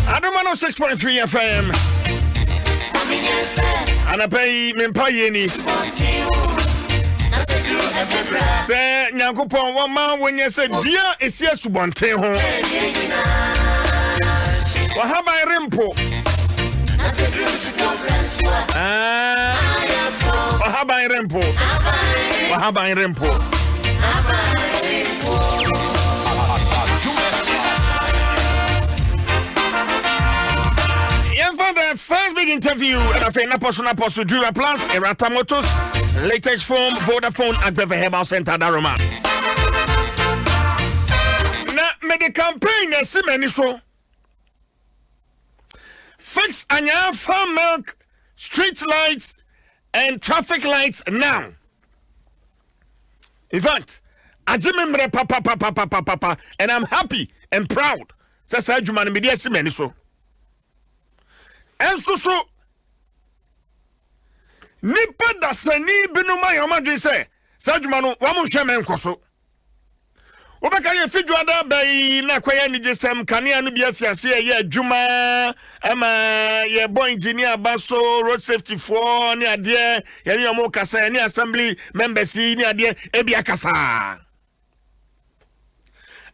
Adom 106.3 FM. Anapa yi mempa yie ni sɛ Nyankopɔn wɔma wonyɛ sɛ dua a ɛsi asubɔnten ho wɔhaban rempo ɔhaban rempo ɔhaban rempo. Yɛmfa the first big interview and afei napɔ so napɔ so Dura Plus, Erata Motors, Latex Foam, Vodafone, Agbeve Herbal Center, Daroma. Na mede campaign na ɛsi m'ani so. Fix Anyaa farm milk, street lights, and traffic lights now. In fact, agye me mmerɛ papapapapapa and I'm happy and proud sɛ saa adwuma no mede asi m'ani so. Ɛnso so, nipa dasani binom ayɛ wɔn adwene sɛ saa adwuma no wɔn nhwɛ mɛ nkɔ so. Wobɛka yɛ fi dwoada ba yi na akɔyɛ anigyesɛm kanea no bi afi ase ɛyɛ adwuma ɛma yɛbɔ engineer ba so road safety foɔ ne adeɛ yɛne ɔmo kasa yɛne assembly members yi ne adeɛ ebi akasa.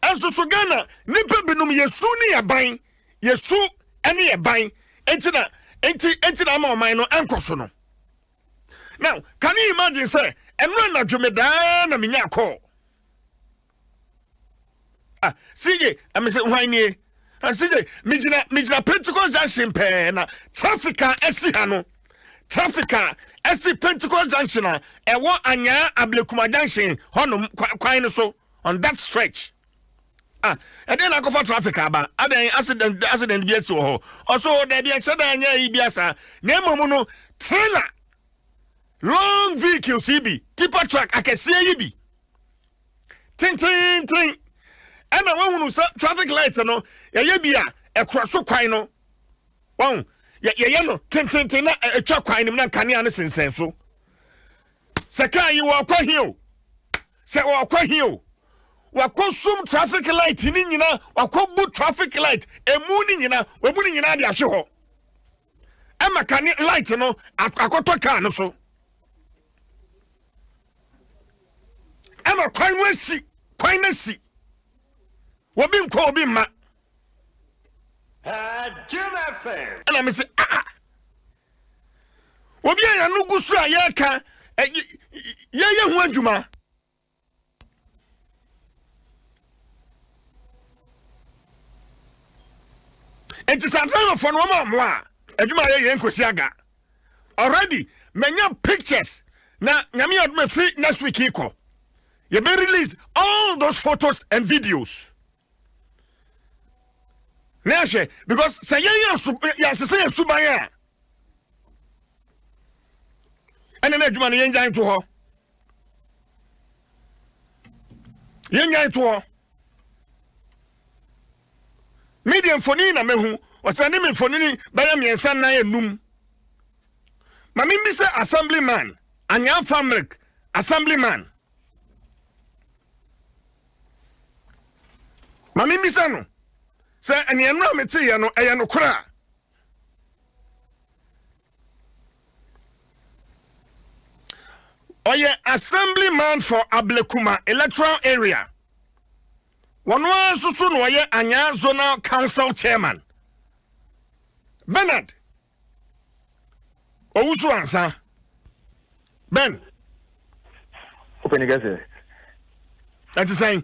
Ɛnso so Ghana nipa binom yɛsu ne yɛban yɛsu ne yɛban enti na enti enti na ama ɔman no ɛnkɔ so no. Now, can you imagine sɛ ɛno anadwo me daa na menya call. Ah, CJ, ɛmɛ sɛ hwan nie? Ah, CJ, megyina megyina Pentecost Junction pɛɛ na traffic a ɛsi ha no, traffic a ɛsi Pentecost Junction a ɛwɔ Anyaa Ablekuma Junction hɔnom kwan no so on that stretch. Ah, ɛdeɛn na akɔfa traffic aba? Adɛn accident accident bi asi wɔ hɔ? Ɔso daabi ɛnkyɛ da ɛnyɛ ayi bi asa. Na mmom no trailer long vehicles yi bi, tipper truck akɛseɛ yi bi tententen ɛna wahunu sɛ traffic light no yɛyɛ bi a ɛkora so kwan no wɔn yɛyɛ no tententen na ɛtwa kwan no mu na nkanea no sensɛn so. Sɛ kaa yi wɔkɔ he o, sɛ wɔkɔ he o, wakɔ sum traffic light ne nyina, wakɔ bu traffic light emu ne nyina, wabu ne nyina de ahwe hɔ. Ɛma kane light no akɔtɔ kaa no so. Ɛma kwan no asi, kwan no asi. Obi nkɔ obi mma. Ɛna me se ah ah. Obi a yɛn gu so a yɛreka yɛyɛ ho adwuma. Nti sɛ adriverfoɔ no wɔn amoa a adwuma a yɛyɛ nkosi aga. Already manya pictures na nyame adom afiri next week kɔ yɛbɛ release all those photos and videos. Na yɛhwɛ because sɛ yɛn yɛ so yɛasesa yɛn suban a ɛna na adwuma no yɛn gyan to hɔ yɛn gyan to hɔ me deɛ mfoni na mehu ɔsɛ ne me mfoni bɛyɛ mmiɛnsa nnan enum ma me bi sɛ assemblyman anyaa family assemblyman. Ma mimmisa no sɛ nea nnora meteeɛ no ɛyɛ nokorɛ a. Ɔyɛ Assemblyman for Ablekuma Electoral Area. Wɔn ara nso so na ɔyɛ Anyaa Zonal Council Chairman. Bernard Owusu ansa. Ben. Ɔpɛni kɛse. Ɛte sɛn?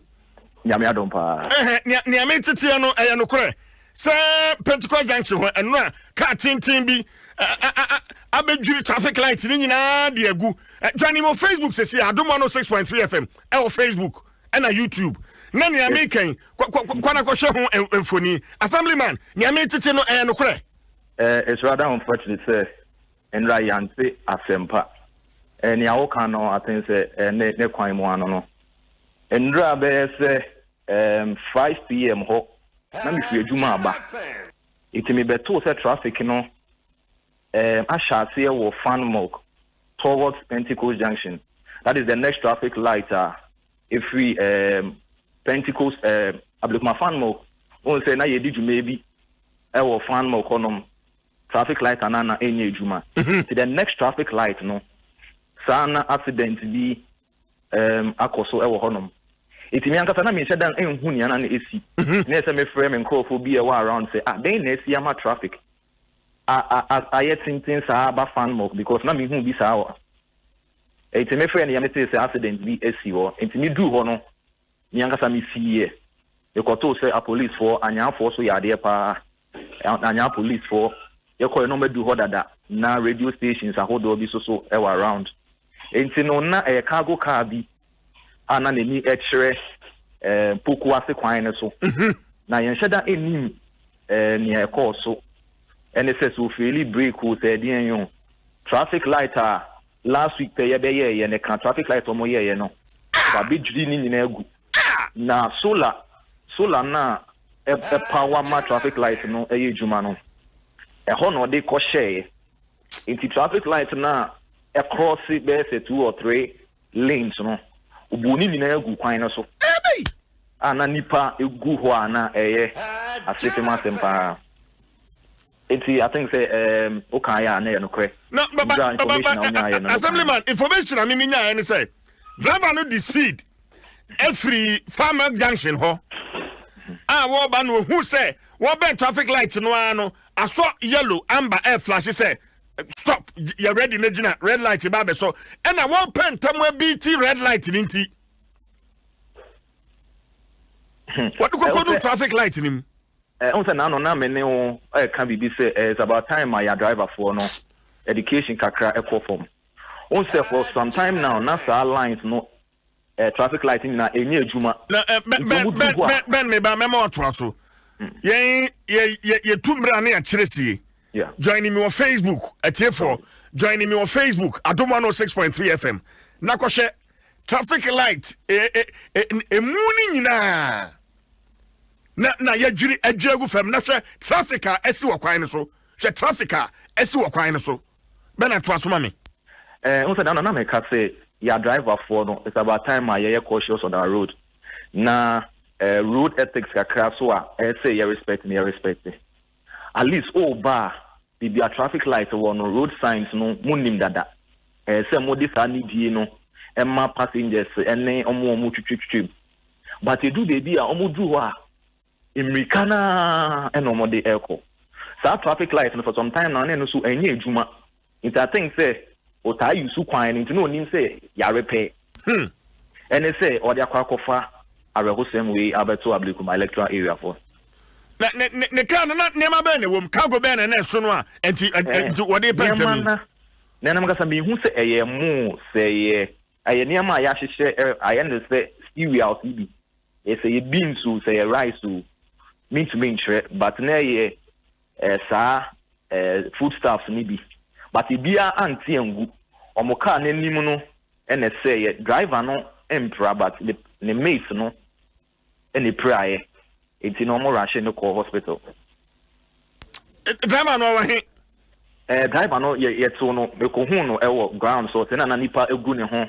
Nyame adom paa. Ɛhɛ, nea nea meteteɛ no ɛyɛ nokorɛ sɛ Pentecost Junction hɔ ɛno a kaa tenten bi Abɛdwiri traffic light ne nyinaa de agu. Join me wɔ Facebook sɛsi Adom 106.3 FM ɛwɔ Facebook ɛna YouTube na nea mekɛn kɔ na kɔhwɛ ho mfoni. Assemblyman, nea metete no ɛyɛ nokorɛ? It's rather unfortunate sɛ nnra yɛante asɛmpa. Nea woka no, I think sɛ ne kwan mu ano no, nnra bɛyɛ sɛ 5 p.m. hɔ na mefiri adwuma aba, nti mebɛtoo sɛ traffic no ahyɛ aseɛ wɔ Fan Milk towards Pentecost Junction. That is the next traffic light a ɛfiri Pentecost, Ablekuma Fan Milk. Wohu sɛ na yɛdi dwuma bi ɛwɔ Fan Milk hɔnom, traffic light anaa na ɛnyɛ adwuma. Nti the next traffic light no saa na accident bi akɔ so ɛwɔ hɔnom. Nti mi ankasa na menhyɛ dan nhu nea na esi na ɛsɛ mefrɛ me nkurɔfoɔ bi a ɛwɔ around sɛ, ah, dɛn na esi ama traffic a ayɛ tenten saa aba Fan Milk? Because na mehu bi saa wɔ. Nti mefrɛ no yɛ mete sɛ accident bi asi hɔ. Nti meduru hɔ no, mi ankasa mesiiɛ mekɔtoo sɛ apolicefoɔ Anyaafoɔ so yɛ adeɛ paa. Anyaa policefoɔ yɛkɔɛ na ɔmadu hɔ dada, na radio stations ahodoɔ bi so so ɛwɔ around. Nti no na ɛyɛ cargo car bi a na n'ani kyerɛ Pokuase kwan no so, na yɛnhyɛ da anim nea ɛkɔɔ so ɛne sɛ ofaili brake o, sɛ ɛdeɛn o, traffic light a last week pɛ yɛbɛyɛɛyɛ ne ka traffic light ɔmo yɛɛyɛ no, wabɛdwiri ne nyinaa gu. Na solar na ɛpower ma traffic light no ɛyɛ adwuma no, ɛhɔ na ɔde kɔhyɛɛ. Nti traffic light na ɛcross bɛyɛ sɛ two or three lanes no, obu ne nyinaa gu kwan no so a na nipa egu hɔ a na ɛyɛ asefem asɛm paa. Nti I think sɛ woka yɛ a na yɛ nokorɛ. Na baba baba, assemblyman, information a mimi nyaeɛ ne sɛ driver no di speed efiri Farmer Junction hɔ a wɔreba no, ohu sɛ wɔbɛn traffic light no ara no, asɔ yellow amber air flash sɛ stop, yɛ ready na gyina, red light ba abɛsɔ, ɛna wɔpɛ ntɛm abi ti red light ne nti wɔde kɔkɔ no traffic light ni mu. Ɛ n sɛ n'ano na me ne wo ɛka biribi sɛ it's about time a yɛ driverfoɔ no education kakra ɛkɔ fam. N sɛ for some time now na saa lines no, traffic light nyinaa ɛnyɛ adwuma. Na bɛn bɛn bɛn bɛn mi ba mɛma watoa so. Yɛn yɛ yɛ yɛtu mmerɛ a ne yɛakyerɛ sie. Join me wɔ Facebook, atiefoɔ, join me wɔ Facebook, Adom 106.3 FM, na kɔhwɛ traffic light emu ne nyinaa na yɛdwiri adwiri agu fam, na hwɛ traffic a ɛsi wɔ kwan no so, hwɛ traffic a ɛsi wɔ kwan no so. Bɛna toa so ma me. N sɛ dana na meka sɛ yɛ driverfoɔ no, it's about time a yɛyɛ cautious on our road na road ethics kakra so a ɛyɛ sɛ yɛ respect ne yɛ respect. At least ɔɔba a biribi a traffic light wɔ no, road signs no mo nim dada, ɛyɛ sɛ mo de saa nidie no ɛma passengers ɛne ɔmo a ɔmo twitwitwi mu. But edu beebi a ɔmo duru hɔ a, mmirika naa ɛna ɔmo de ɛkɔ saa traffic light no. For some time now na ɛno so ɛnyɛ adwuma. Nti I think sɛ ɔtaa use kwan no nti na onim sɛ yare pɛ ɛne sɛ ɔde akɔ akɔfa awerɛhosɛm wei abɛto Ablekuma electoral area fo. Na ne kaa no na nneɛma bɛn na ɛwɔ mu? Cargo bɛn na ɛso no a nti wɔde pɛ ntɛm yi? Na na kasa mihu sɛ ɛyɛ mo sɛ ɛyɛ nneɛma a yɛahyehyɛ, ayɛ no sɛ cereals yi bi, sɛ yɛ beans o, sɛ yɛ rice o, mintumi nkyerɛ, but na ɛyɛ saa food stuffs ni bi. But ebiara ante angu ɔmo kaa n'anim no, ɛna ɛsɛ yɛ driver no mpira, but ne mate no ɛna epiraeɛ, nti na ɔmo rush no kɔ hospital. Driver no ɔwɔ he? Driver no yɛ yɛtew no, mekohu no ɛwɔ ground so ɔte na nipa egu ne ho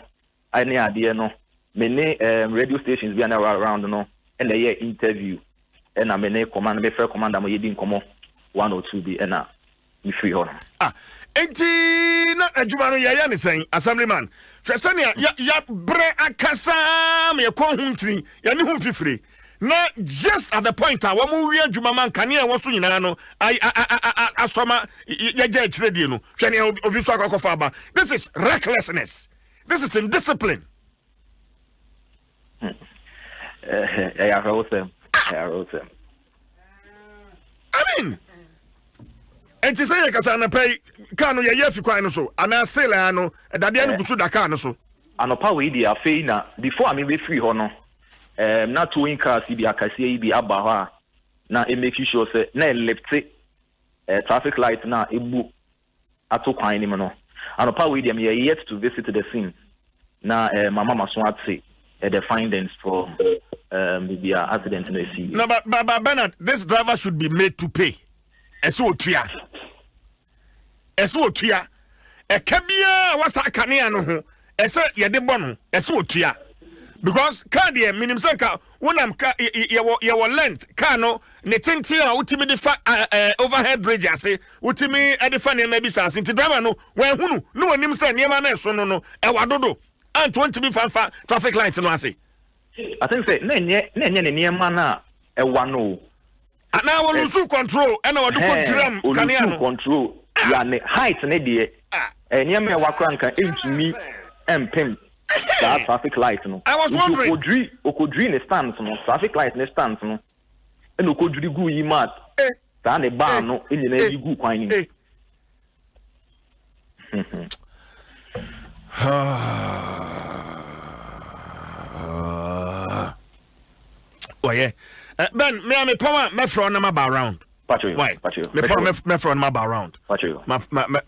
ɛne adeɛ no. Me ne radio stations bi a na ɛwɔ around no ɛna ɛyɛ interview, ɛna me ne command, mefrɛ commander mo, yɛdi nkɔmɔ one or two bi, ɛna mefiri hɔ no. Ah, nti na adwuma no yɛyɛ ne sɛn, assemblyman? Hwɛ sɛnea yɛbrɛ akasa ma yɛkɔ ho ntini, yɛne ho fifire, na just at the point a wɔn wie adwuma ma nkanea ɛwɔ so nyinaa no asɔma yɛgya akyire die no, hwɛ nea obi nso akɔ akɔfa aba. This is recklessness, this is indiscipline. Ɛyɛ awerɛhosɛm, ɛyɛ awerɛhosɛm. I mean, Enti sɛ yɛkasa anɔpa yi, kaa no yɛyɛ afi kwan no so anaa still a no dadeɛ no gu so da kaa no so? Anɔpa wei deɛ afei na before a mebɛfiri hɔ no, ɛɛm na towing cars yi bi akɛseɛ yi bi aba hɔ a na ɛ make sure sɛ na ɛ lifte ɛɛ traffic light no a ɛbu ato kwan no mu no. Anɔpa wei deɛ meyɛ yet to visit the scene na eh, mama maso ate eh, the findings from um, baabi a accident no asi. No, but, but, but Bernard, this driver should be made to pay. Ɛsɛ otua. Ɛsɛ otua. Ɛka biara wasa kanea no ho, ɛsɛ yɛde bɔ no, ɛsɛ otua. Because car deɛ menim sɛ nka wonam ka yɛwɔ yɛwɔ length car no ne tenten a wotumi de fa ɛɛ overhead bridge ase wotumi de fa nneɛma bi saa ase nti driver no wɔahunu ne wɔnim sɛ nneɛma no ɛso no no ɛwa dodo anti wɔntumi fa nfa traffic light no ase. I think sɛ na ɛnyɛ na ɛnyɛ ne nneɛma no a ɛwa no o. Anaa wɔ lose control ɛna wɔde kɔ dwiram kanea no. Olusu control ya ne height ne deɛ nneɛma ɛwa koraa nka ɛntumi mpem saa traffic light no. I was wondering. Nti okodwiri okodwiri ne stands no traffic light ne stands no ɛna okodwiri guu yi mat saa ne baa no nyinaa yi guu kwan no mu. Wɔyɛ Ben me a mepɔn a mɛfrɛ wo na maba around. Why? Mepɔn mɛfrɛ wo na maba around. Ma ma ma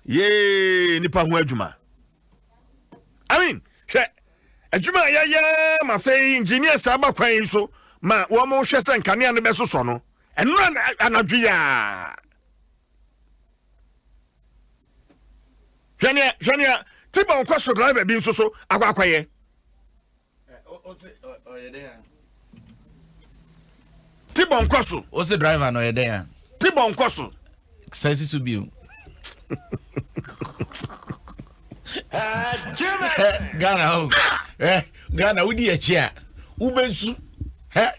yee nipa ho adwuma. I mean hwɛ adwuma a yɛyɛ ma afei engineers aba kwan yi so ma wɔn hwɛ sɛ nkanea no bɛsosɔ no ɛnora anadwo yaa. Hwɛ nea hwɛ nea Tibon kɔ so driver bi nso so akɔ akɔyɛ. Ti bɔ nkɔ so. O se driver no ɔyɛ dɛn a? Ti bɔ nkɔ so. San si so bio. Ghana o. Eh, Ghana wodi akyi a wobɛsu. Hɛ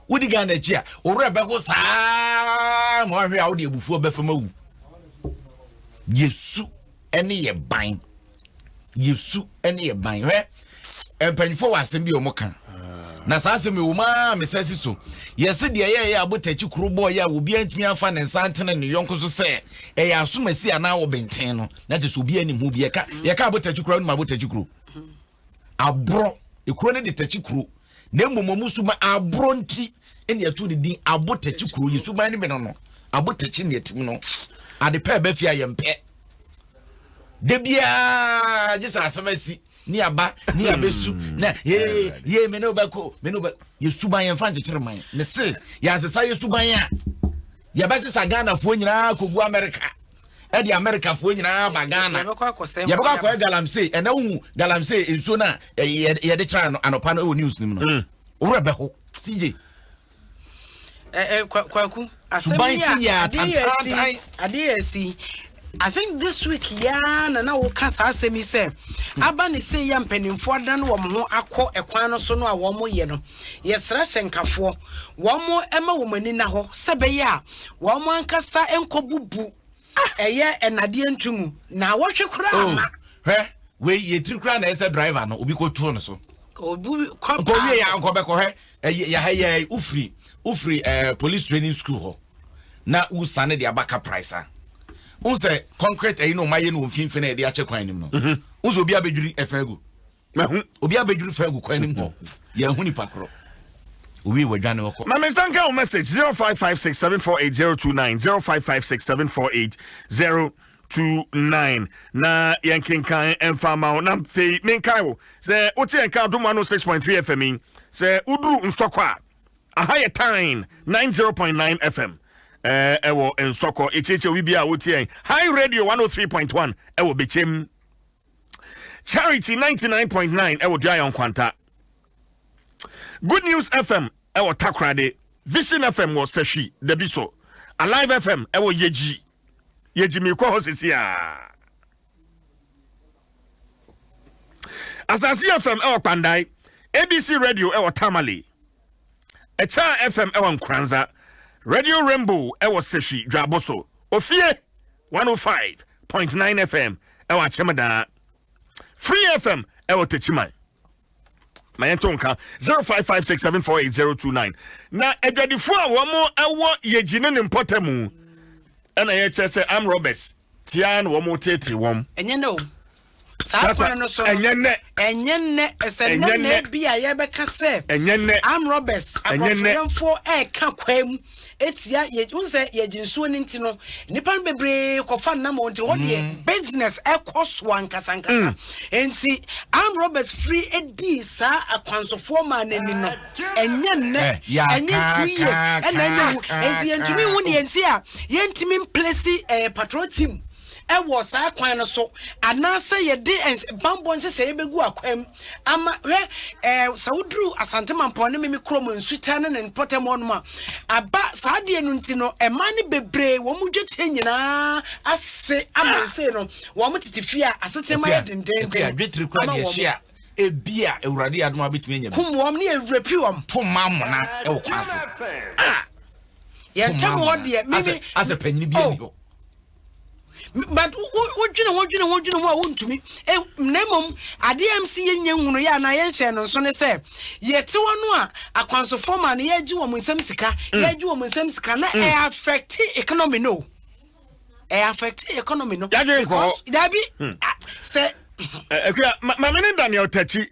wodi Ghana akyi a wo werɛ bɛho saa ma wahwɛ a wode abufuo bɛfam awu. Yɛsu ne yɛ ban. yɛ su ne yɛ ban hwɛ mpanyinfoɔ wɔ asɛm bi a wɔn ka na saa asɛm yi wɔn a mesa si so yɛsi deɛ yɛyɛ abotakyi kuro bɔɔ yɛ a obiara ntumi afa ne nsa ntene ne yɔnko so sɛ ɛyɛ asomasi anaa ɔbɛnkyɛn no na kyerɛ sɛ obiara nim ho bi yɛka yɛka abotakyi kuro anim abotakyi kuro aborɔ ekuro no de takyi kuro na mmom wɔn suban aborɔ nti ɛna yɛto ne din abotakyi kuro yɛ suban no bi no no abotakyi na yɛtim no ade pɛ ɛbɛ fie a yɛn pɛ de biara gye sɛ asɛm asi ne aba ne abɛsu hmm. na yee yee me ne wobɛkɔ me ne wobɛ yɛ suban yɛn fa nkyekyere man me se yɛasesa yɛ suban a yɛbɛsesa ghanafoɔ nyinaa kɔgu amerika ɛde amerikafoɔ nyinaa ba ghana yɛbɛkɔ akɔyɛ galamsey ɛnɛ wohu galamsey nsuo no a yɛde kyerɛ anɔpa no ɛwɔ news no mu no hmm. worɛ bɛho cj kwaku asɛm yi a adeɛ yɛ asi I think this week yaa na na woka saa asɛm yi sɛ hmm. aba ne sɛ yɛ mpanimfoɔ adan wɔn ho akɔ ɛkwan no so no a wɔn yɛ no yɛsrɛ hyɛnkafoɔ wɔn ma wɔn ani na hɔ sɛ bɛyɛ a wɔn ankasa nkɔbubu ɛyɛ ɛnadeɛ ntu mu na awɔtwe koraa oh, ma. Hwɛ wei yɛ tiri koraa na ɛsɛ driver no obi kɔ tuo no so. Obi kɔ paa. Nkɔ wie yɛ nkɔ bɛkɔ hwɛ ɛyɛ yɛ ha yɛ wofiri wofiri ɛɛ police training school hɔ na wusane de aba ka price a n sɛ concrete ɛyi na ɔmo ayɛ no wɔ mfimfini a yɛde akyɛ kwan nim no n sɛ obi abɛdwiri ɛfɛn agu. Mahu. Obi abɛdwiri fa agu kwan no mu hɔ. Yɛnhu nipa korɔ. Owie wadwane ɔkɔ. Ma me nsa nka wo message 0556748029 0556748029 na yɛnkenkan ɛmfa ma wo na afei menkae wo sɛ wote yɛn ka Adom 106.3 FM yi sɛ woduru nsɔkɔ a aha yɛ Tine 90.9 FM ɛwɔ nsɔkɔ yɛkyiakyia obi bi a wotie yɛn High Radio 103.1 ɛwɔ Bɛkyɛm Charity 99.9 ɛwɔ Duayaw Nkwanta. Good News FM ɛwɔ Takoradi. Vision FM wɔ Sahwi Dabi so. Alive FM ɛwɔ Yeji. Yeji mi kɔ hɔ sisi a. Asase FM ɛwɔ Kpandai. ABC Radio ɛwɔ Tamale. Ɛkyɛn FM ɛwɔ Nkoranza. Radio Rainbow ɛwɔ Sehwi Dwabo so. Ofie 105.9 FM ɛwɔ Akyemdaa. Free FM ɛwɔ Techiman. Ma yɛnto nka 0556748029. Na adwadifoɔ a wɔn ɛwɔ Yegyi ne ne mpɔtamu. Ɛna yɛkyerɛ sɛ armed robbers tia na wɔn teetee wɔn. Ɛnyɛ nnɛ o. Saa kwan no so no. Ɛnyɛ nnɛ. Ɛnyɛ nnɛ. Ɛsɛ nnɛ na ebi a yɛbɛka sɛ. Ɛnyɛ nnɛ. Armed robbers akorɔmfoɔ ɛreka kwan mu etia yɛ n sɛ yɛgye nsuo no nti no nnipa no bebree kɔfa nnam wɔn nti hɔ deɛ business ɛkɔ so ankasa ankasa nti armed robbers firi edi saa akwansofoɔ maa n'ani no ɛnyɛ nnɛ ɛnyɛ 2 years ɛna ɛnyɛ hu nti yɛntumi hu ne yɛn ti a yɛntumi mplace patrol team ɛwɔ saa kwan no so anaasɛ yɛde bambɔ nhyehyɛ yɛbɛgu akwan mu ama hwɛ sɛ woduru Asante Mampɔn ne mimi kurom Nsuta ne ne mpɔtam hɔnom a aba saa adeɛ no nti no, ɛma ne bebree wɔn mu dwakyɛ nyinaa ase ama nse no wɔn tete fie a asetena yɛ dendenden. Dwetire kura deɛ hyɛ a ebi a Awurade adom a bɛtumi anya bi. Kum wɔn ne ewura pi wɔn. To ma mona ɛwɔ kwan so. Ah, yɛn ntam hɔ deɛ mimi asɛ panyini bi ani hɔ. But wodwene ho dwene ho dwene ho a wontumi. Na mmom adeɛ m si yɛnyɛ nhunu yɛ anaa yɛnhyɛ no nso ne sɛ yɛte hɔ no a akwansofoɔ ma no yɛgye wɔn nsɛm sika, yɛgye wɔn nsɛm sika na ɛyɛ affect economy no, ɛyɛ affect economy no. Yɛadwene nkɔ hɔ. Dabi sɛ. Akua, maame ne Daniel Takyi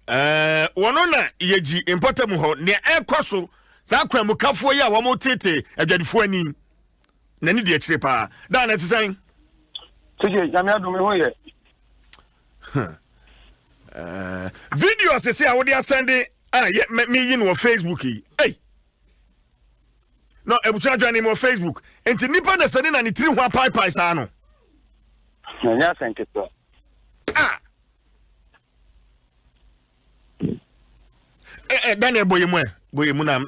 wɔno na yɛgyi mpɔtam hɔ nea ɛkɔ so saa kwanmukafoɔ yi a wɔn tete adwadifoɔ ani n'ani di akyire paa daa na ɛte sɛn. Tije, Nyame adom ho yɛ. Video sese a wode asɛnde a yɛ meyi no wɔ Facebook yi, ei no abusua adwane mu wɔ Facebook nti nipa na sɛne na ne tiri ho apaepae saa no. Ɛnyɛ asɛnketewa. Ah, Daniel, bɔ yɛ mu ɛ bɔ yɛ mu na.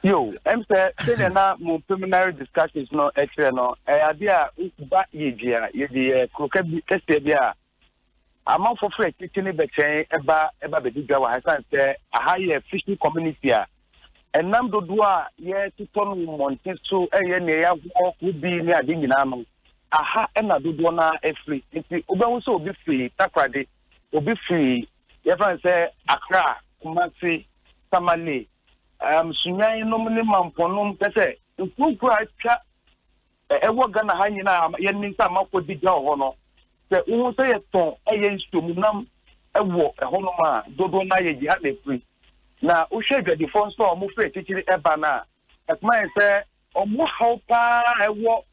Yo, sɛ sɛdeɛ na mo preliminary discussions no ɛkyerɛ no, ɛyɛ adeɛ a ba yɛgye a yɛgye yɛ kuro kɛseɛ bi a amanfoɔ firi akyirikyiri ne bɛkyɛn ɛba bɛdi dwa wɔ ha, ɛsiane sɛ aha yɛ fishing community a ɛnam dodoɔ a yɛtotɔ no mmɔnten so, ɛyɛ nea yɛahoɔ kuro bi ne ade nyinaa no, aha ɛna dodoɔ no afiri. Nti wobɛhu sɛ obi firi Takoradi, obi firi yɛfa no sɛ Accra, Kumasi, Tamale, Sunyani nom ne Mampɔnom, kyɛ sɛ nkuronkuro a atwa ɛwɔ Ghana ha nyinaa yɛnim sɛ amanfoɔ di dwa wɔ hɔ no, sɛ wohu sɛ yɛtɔn ɛyɛ nsuomu nam ɛwɔ ɛhɔnom a, dodoɔ no ayɛ gye ha na ɛfiri. Na wohwɛ adwadifoɔ nso a wɔfiri akyirikyiri ɛba no a, ɛkoma yɛ sɛ ɔmo haw paa ɛwɔ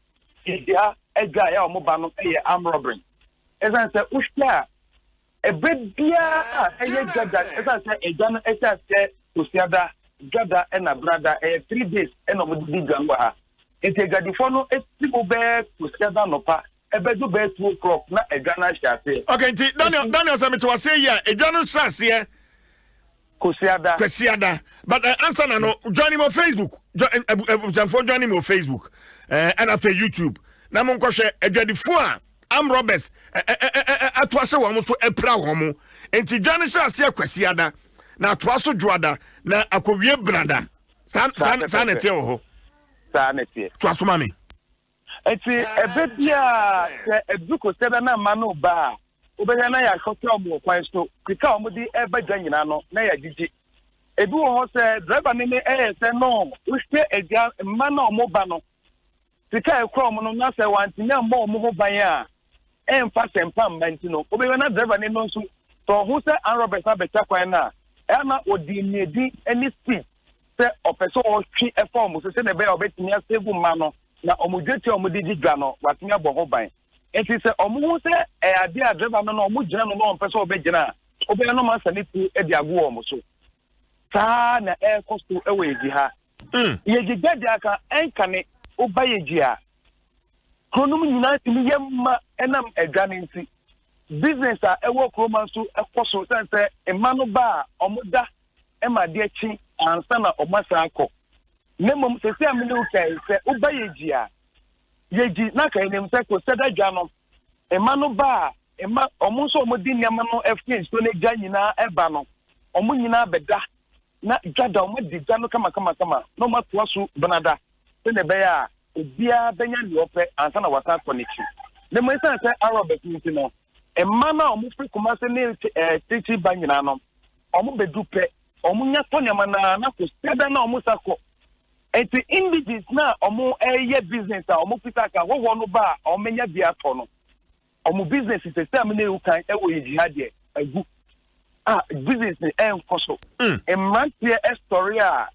gye ha adwa a ɛyɛ a ɔmo ba no ɛyɛ armed robbery, ɛsiane sɛ wohwɛ a ɛberɛ biara a ɛyɛ dwada, ɛsiane sɛ ɛdwa no ɛhyɛ aseɛ Kwasiada, dwada ɛna brada, ɛyɛ 3 days ɛna ɔmo de di dwa no wɔ ha. Nti adwadifoɔ no esi mu bɛyɛ Kwasiada nɔpa ɛbɛdu bɛyɛ 2 o'clock na ɛdwa no ahyɛ aseɛ. Ok, nti Daniel, sɛ mete waseɛ yi a, edwa no hyɛ aseɛ Kwasiada. Kwasiada. But ansa na no, join him on Facebook, abusuafoɔ, join him on Facebook ɛna afei YouTube na monkɔhwɛ adwadifoɔ a armed robbers ato ahyɛ wɔn so apira wɔn mo. Nti dwa no hyɛ aseɛ Kwasiada na atoa so dwoada na akɔwie benada. Saa saa saa na ɛteɛ wɔ hɔ. Saa na ɛteɛ. Toa so ma me. Nti ɛbɛ biara sɛ ɛdu Kwasiada na mma no ba a, wobɛhwɛ na yɛahwɛhwɛ ɔmo wɔ kwan so, sika a ɔmo de ɛba dwa nyinaa no na yɛagyegye. Ebi wɔ hɔ sɛ driver ne ne ɛyɛ sɛ no wohwɛ agya mma na ɔmo ba no sika a ɛkura ɔmo no na sɛ wantumi ammɔ ɔmo ho ban a ɛmfa sɛmpa mma, nti no wobɛhwɛ na driver ne no nso sɛ ɔho sɛ armed robbers abɛtwa kwan no a, ɛyɛ na ɔdi mmiedi ne speed sɛ ɔpɛ sɛ ɔtwe ɛfa ɔmo so sɛdeɛ ɛbɛyɛ a ɔbɛtumi asave mma no na ɔmo dwetia a ɔmo de di dwa no watumi abɔ ho ban. Nti sɛ ɔmo ho sɛ ɛyɛ adeɛ a driver no na ɔmo gyina no na ɔmpɛ sɛ ɔbɛgyina a, ɔbɛyɛ no ma asa ne tuo de ago wɔn so. Saa na ɛrekɔ so wɔ yɛgyi ha. Yɛgyi dwa aka ɛnkane woba yɛgyi a, kuro no mu nyinaa tumi yɛ mma ɛnam adwa no nti. Business a ɛwɔ kuroma nso ɛkɔ so sɛn sɛ mma no ba a, ɔmo da ma adeɛ kye ansa na ɔmo asan akɔ. Na mmom sɛsi a mene wo kae sɛ woba yɛgyi a, yɛgyi na ka yɛnim sɛ kosɛda dwa no mma no ba a, mma ɔmo nso ɔmo de nneɛma no afiri nsuo no agya nyinaa ɛba no, ɔmo nyinaa bɛda na dwa da, ɔmo adi dwa no kamakamakama na ɔmo atoa so benada sɛnea ɛbɛyɛ a obiara bɛnya nea ɔpɛ ansa na wasan akɔ n'akyi. Na mmom ɛsiane sɛ arɔ bɛsi nti no, mma no a ɔmo firi Kumase ne kyirikyiri ba nyinaa no, ɔmo bɛdu pɛ, ɔmo nya tɔ nneɛma naa na kosɛda na ɔmo sa kɔ. Nti indigenes no a wɔreyɛ business a wɔpɛ sɛ anka ahɔhoɔ no ba a wɔbɛnya bi atɔ no, wɔn business sɛ sɛ mene wo kan wɔ yɛgyi ha deɛ agu a business no ɛnkɔ so. Mmeranteɛ sɔre a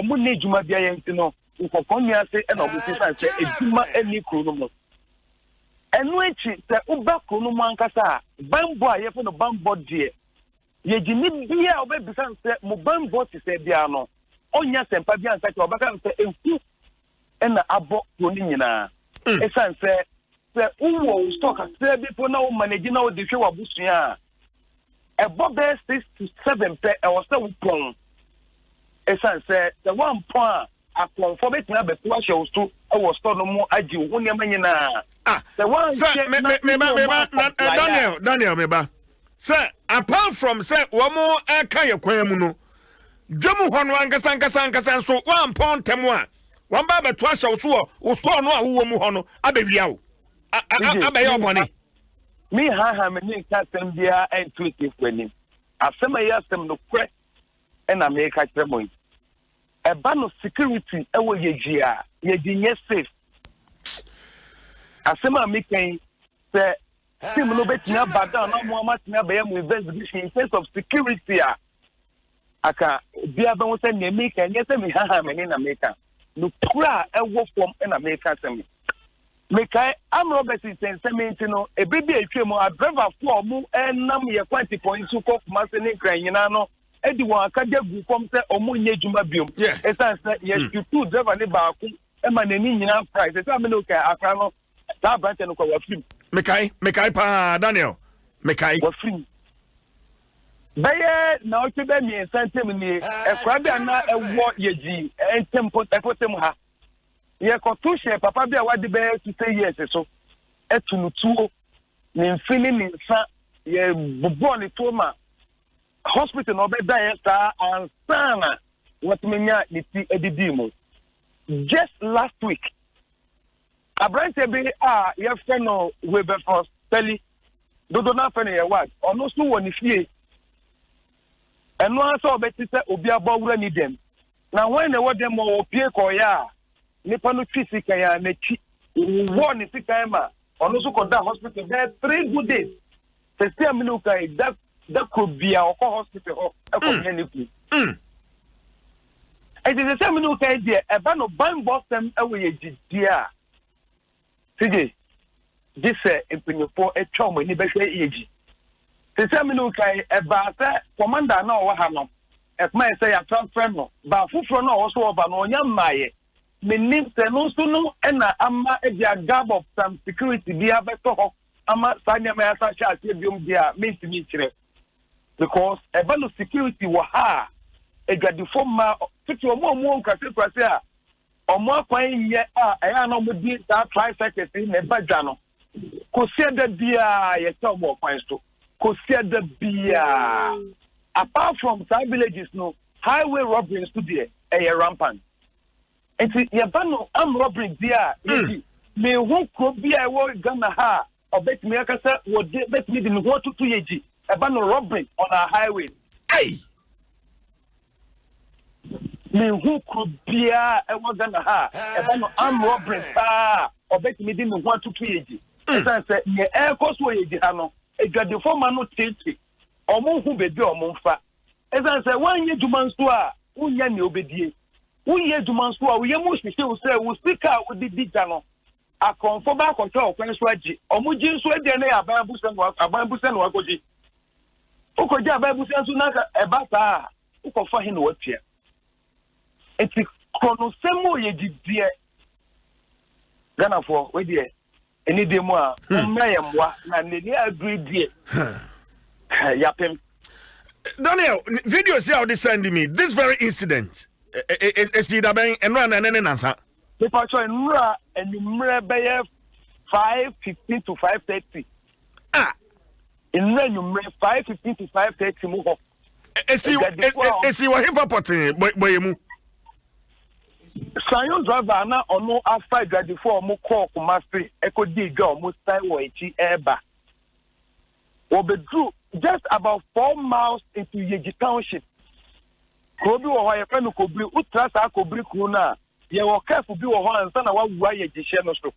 wɔn nni adwuma biara nti no, nkɔkɔɔ nni ase na wɔn fi san sɛ adwuma nni kuro no mu. Ɛno akyi sɛ woba kuro no mu ankasa a, banbɔ a yɛfrɛ no banbɔ deɛ, yɛgye ni biara a wobɛbisa no sɛ mo banbɔ te sɛ biara no, ɔnnya asɛmpa biara nka kyerɛ, ɔbɛka no sɛ ehu na abɔ kuro no nyinaa. Ɛsiane sɛ sɛ wowɔ wo store kakraa bi po na wo manage na wode hwɛ w'abusua a, ɛbɔ bɛyɛ 6 to 7 pɛ, ɛwɔ sɛ wopɔn. Ɛsiane sɛ sɛ woampɔn a, akɔmfoɔ bɛtumi abɛto ahyɛ wo so wɔ store no mu agye wo ho nneɛma nyinaa. Ah, sɛ sɛ woanhwɛ me na me meba wone meba ɔmo na ankɔmplae a Daniel, Daniel, meba sɛ apart from sɛ wɔn ɛka yɛ kwan mu no, dwam hɔ no ankasa ankasa ankasa nso, wɔampɔn ntɛm a, wɔn ba abɛto ahyɛ wo so wɔ wo store no a wowɔ mu hɔ no abɛwia wo CJ, abɛyɛ ɔbɔne. Me haha me ne nka asɛm biara ɛnto atiefo anim. Asɛm a ɛyɛ asɛm nokorɛ ɛna meka kyerɛ mo yi. Ɛba no security ɛwɔ Yɛgyi a, Yɛgyi nyɛ safe. Asɛm a meka yi, sɛ team no bɛtumi aba down na mo ama tumi abɛyɛ mo investigation in terms of security a, aka obiara bɛho sɛ nea meka nyɛ sɛ mehaha m'ani na meka. Nokorɛ a ɛwɔ fam ɛna meka asɛm yi. Mekae armed robbers nsɛnsɛm nti no, ebere bi a etwa mu, adrɛvafoɔ a wɔn nam yɛ kwantepɔn yi so kɔ Kumase ne Nkran nyinaa no de wɔn akagya gu fam sɛ wɔn nyɛ adwuma biom. Ɛsiane sɛ yɛtutu driver ne baako ma n'ani nyinaa fra. Sɛ sɛ amene okae akora no, saa aberanteɛ no kɔ wafirim. Mekae, mekae paa, Daniel, mekae. Wafirim. Bɛyɛ naawɔtwe bɛ 3 ntam nie, ɛkora bi a na ɛwɔ Yɛgyi ntɛm ɛpɔtɛm ha. Yɛkɔto hyɛ papa bi a wadi bɛyɛ 60 years so, ɛto no tuo, ne mfe ne ne nsa, yɛbobɔɔ ne tuo ma hospital na ɔbɛda yɛ saa ansa na wɔtumi nya ne ti adidi mu. Just last week, aberanteɛ bi a yɛfrɛ no Wilberforce Peli, dodo no afɛ no yɛ wad, ɔno nso wɔ ne fie. Ɛno ara sɛ ɔbɛte sɛ obi abɔ wura ne dɛm. Na wɔn na ɛwɔ dɛm ma ɔpie kɔɔyɛ a, nipa no twi sikan a n'akyi wɔ ne sikan ma ɔno nso kɔda hospital bɛyɛ 3 good days. Sɛsi a mene kan yi, da da koro bia ɔkɔ hospital hɔ ɛkɔ hwɛ ne kunu. Nti sɛsi a mene kan yi deɛ, ɛba no banbɔ sɛm ɛwɔ yɛ gyidie a, sigye gye sɛ mpanyinfoɔ atwa wɔn ani bɛhwɛ yɛ gyi. Sɛsi a mene kan yi, ɛbaa sɛ commander na ɔwɔ ha no, ɛkuma yɛ sɛ yɛatransfer no ba foforɔ na ɔwɔ so ɔba no, ɔnya mmaayɛ. Menim sɛ no nso no ɛna ama ebi a gap of some security bi abɛtɔ hɔ ama saa nneɛma yɛ asa hyɛ aseɛ biom deɛ a, mentumi nkyerɛ, because ɛba no security wɔ ha a, adwadifoɔ mmaa tete wɔn a wɔn wɔ nkurase nkurase a wɔn akwan nyɛ a ɛyɛ a na wɔn di saa tricycles yi na ɛba dwa no, kɔsi ɛda biara yɛkyɛ wɔn wɔ kwan so kɔsi ɛda biara. Apart from saa villages no, highway robbery nso deɛ ɛyɛ rampant. Nti yɛba no armed robbery deɛ a, yɛdi mehu kuro bi a ɛwɔ Ghana ha a ɔbɛtumi aka sɛ wɔde bɛtumi de ne ho atoto yɛgyi ɛba no robbery on our highway. Hey! Mehu kuro biara ɛwɔ Ghana ha a ɛba no armed robbery paa a ɔbɛtumi de ne ho atoto yɛgyi, ɛsiane sɛ nea ɛrekɔ so wɔ yɛgyi ha no, adwadifo ma no tete ɔmo ho baabi a ɔmo mfa, ɛsiane sɛ woanyɛ adwuma nso a wonya nea wobɛdie. Woyɛ adwuma nso a, woyɛ mu hyehyɛ wo sɛ wo sika a wode di gya no, akɔmfo ba akɔhwɛ ɔkwan so agye. Ɔmo gye nso aduane yɛ aban abusa na aban abusa na wakɔgye. Wokɔgye aban abusa nso na ɛba saa a, wokɔfa he na watua? Nti korɔnosɛm mu yɛ gyidiɛ. Ghanafoɔ, wei deɛ ɛni deɛ mu a mommra yɛ mmoa na n'ani aduru deɛ yapem. Daniel, video si a wode send me, this very incident esi dabɛn? Ɛnora na ɛne ne nansa? Mipatɔ, nnura anwummerɛ bɛyɛ 5:15 to 5:30. Ah. Nnura anwummerɛ 5:15 to 5:30 mu hɔ. Esi wɔ hefa pɔtee bɔyɛ mu? Sanyo driver na ɔno afa adwadifoɔ a ɔmo kɔɔ Kumasi ɛkɔdi dwa a ɔmo san wɔ akyi ɛɛba. Wɔbɛduru just about 4 miles into Yeji Township. Kuro bi wɔ hɔ a yɛfrɛ no Kobiri. Wotra saa Kobiri kuro no a. Yɛwɔ curve bi wɔ hɔ ansa na wawura yɛ gyehyɛ no so.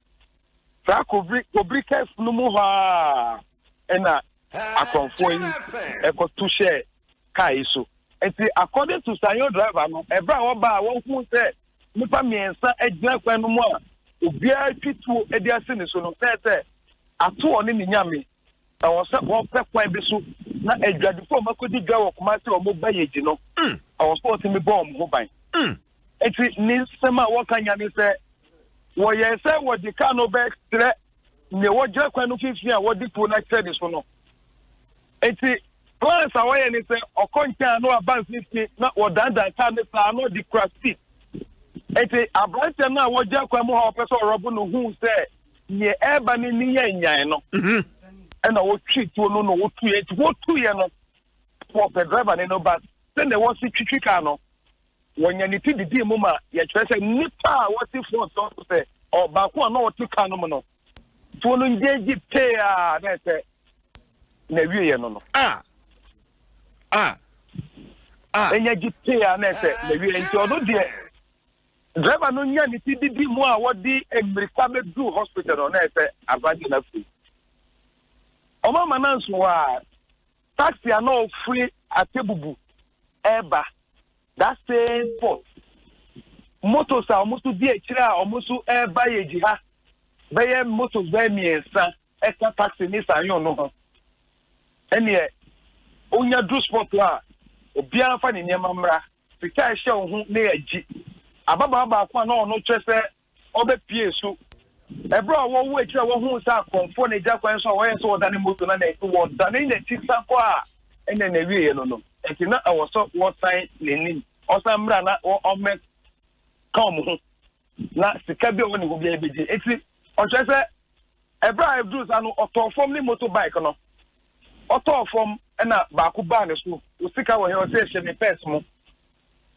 Saa kobiri kobiri curve no mu hɔ ara ɛna akorɔmfoɔ yi ɛkɔto hyɛɛ kaa yi so. Nti according to Sanyo driver no, ɛberɛ a wɔbaa a wɔhuu sɛ nnipa mmiɛnsa gyina kwan no mu a obiara twi tuo de asi ne so no, na ɛsɛ ato ɔne ne nyame. Ɛwɔ sɛ wɔpɛ kwan bi so na adwadifo a wɔakɔdi dwa wɔ Kumasi a wɔba Yegyi no, ɛwɔ sɛ wɔtumi bɔ wɔn ho ban. Enti ne nsɛm a wɔka nya ne sɛ wɔyɛɛ sɛ wɔde kaa no bɛkyerɛ nea wɔgyina kwan no mfimfini a wɔde tuo no akyerɛ ne so no. Enti plans a wɔyɛ ne sɛ ɔkɔ nkyɛn a na waba mfimfini na wɔdandan kaa no saa na ɔde kura speed. Enti aberanteɛ no a wɔgyina kwan mu hɔ a ɔpɛ sɛ ɔrɔbo no huu sɛ nea ɛreba no ni yɛ nyan no mhm. ɛna wɔtwi tuo no na wɔtuiɛ. Enti wɔtuiɛ no wɔpɛ driver ne no ba sɛnea wɔsi twitwi kaa no Wɔnya ne ti didii mu ma yɛkyerɛ sɛ nnipa a wɔte front no so sɛ ɔbaako a na ɔte car no mu no tuo no ngyegye pee a na ɛsɛ na wieɛ no no. Ah. Ah. Ah. Enya gye pee a na ɛsɛ na wieɛ nti ɔno deɛ driver no nya ne ti didi mu a wɔde mmirika bɛduru hospital no na ɛsɛ aberante no afiri. Ɔma ma no nso a taxi a na ɔfiri Atebubu ɛreba That same spot, motos a wɔn nso di akyire a wɔn nso reba yɛgyi ha bɛyɛ motos bɛyɛ mmiɛnsa ɛka taxi ne sanyon no ho. Ɛneɛ onya duru spot a obiara nfa ne nneɛma mmra, sika a ɛhyɛ wo ho ne yɛgye. Ababaawa baako a na ɔno kyerɛ sɛ ɔbɛpuee so. Ɛberɛ a wɔwɔ akyiri a wɔhuu sɛ akɔmfoɔ na ɛgya kwan so a wɔyɛ sɛ wɔdane moto no na ɛnti wɔdane n'akyi san kɔ a ɛna n'awieɛ no no ɛnti na ɛwɔ sɛ wɔsan n'anim ɔsan mmra na ɔmmɛ ka wɔn ho na sika bi a ɔwɔ ne ho biara bɛgye. Ɛnti ɔkyerɛ sɛ ɛberɛ a ɛduru saa no ɔtɔɔ fam ne moto bike no ɔtɔɔ fam ɛna baako baa ne so, wo sika wɔ he? Ɔsɛ ɛhyɛ me pɛs mu.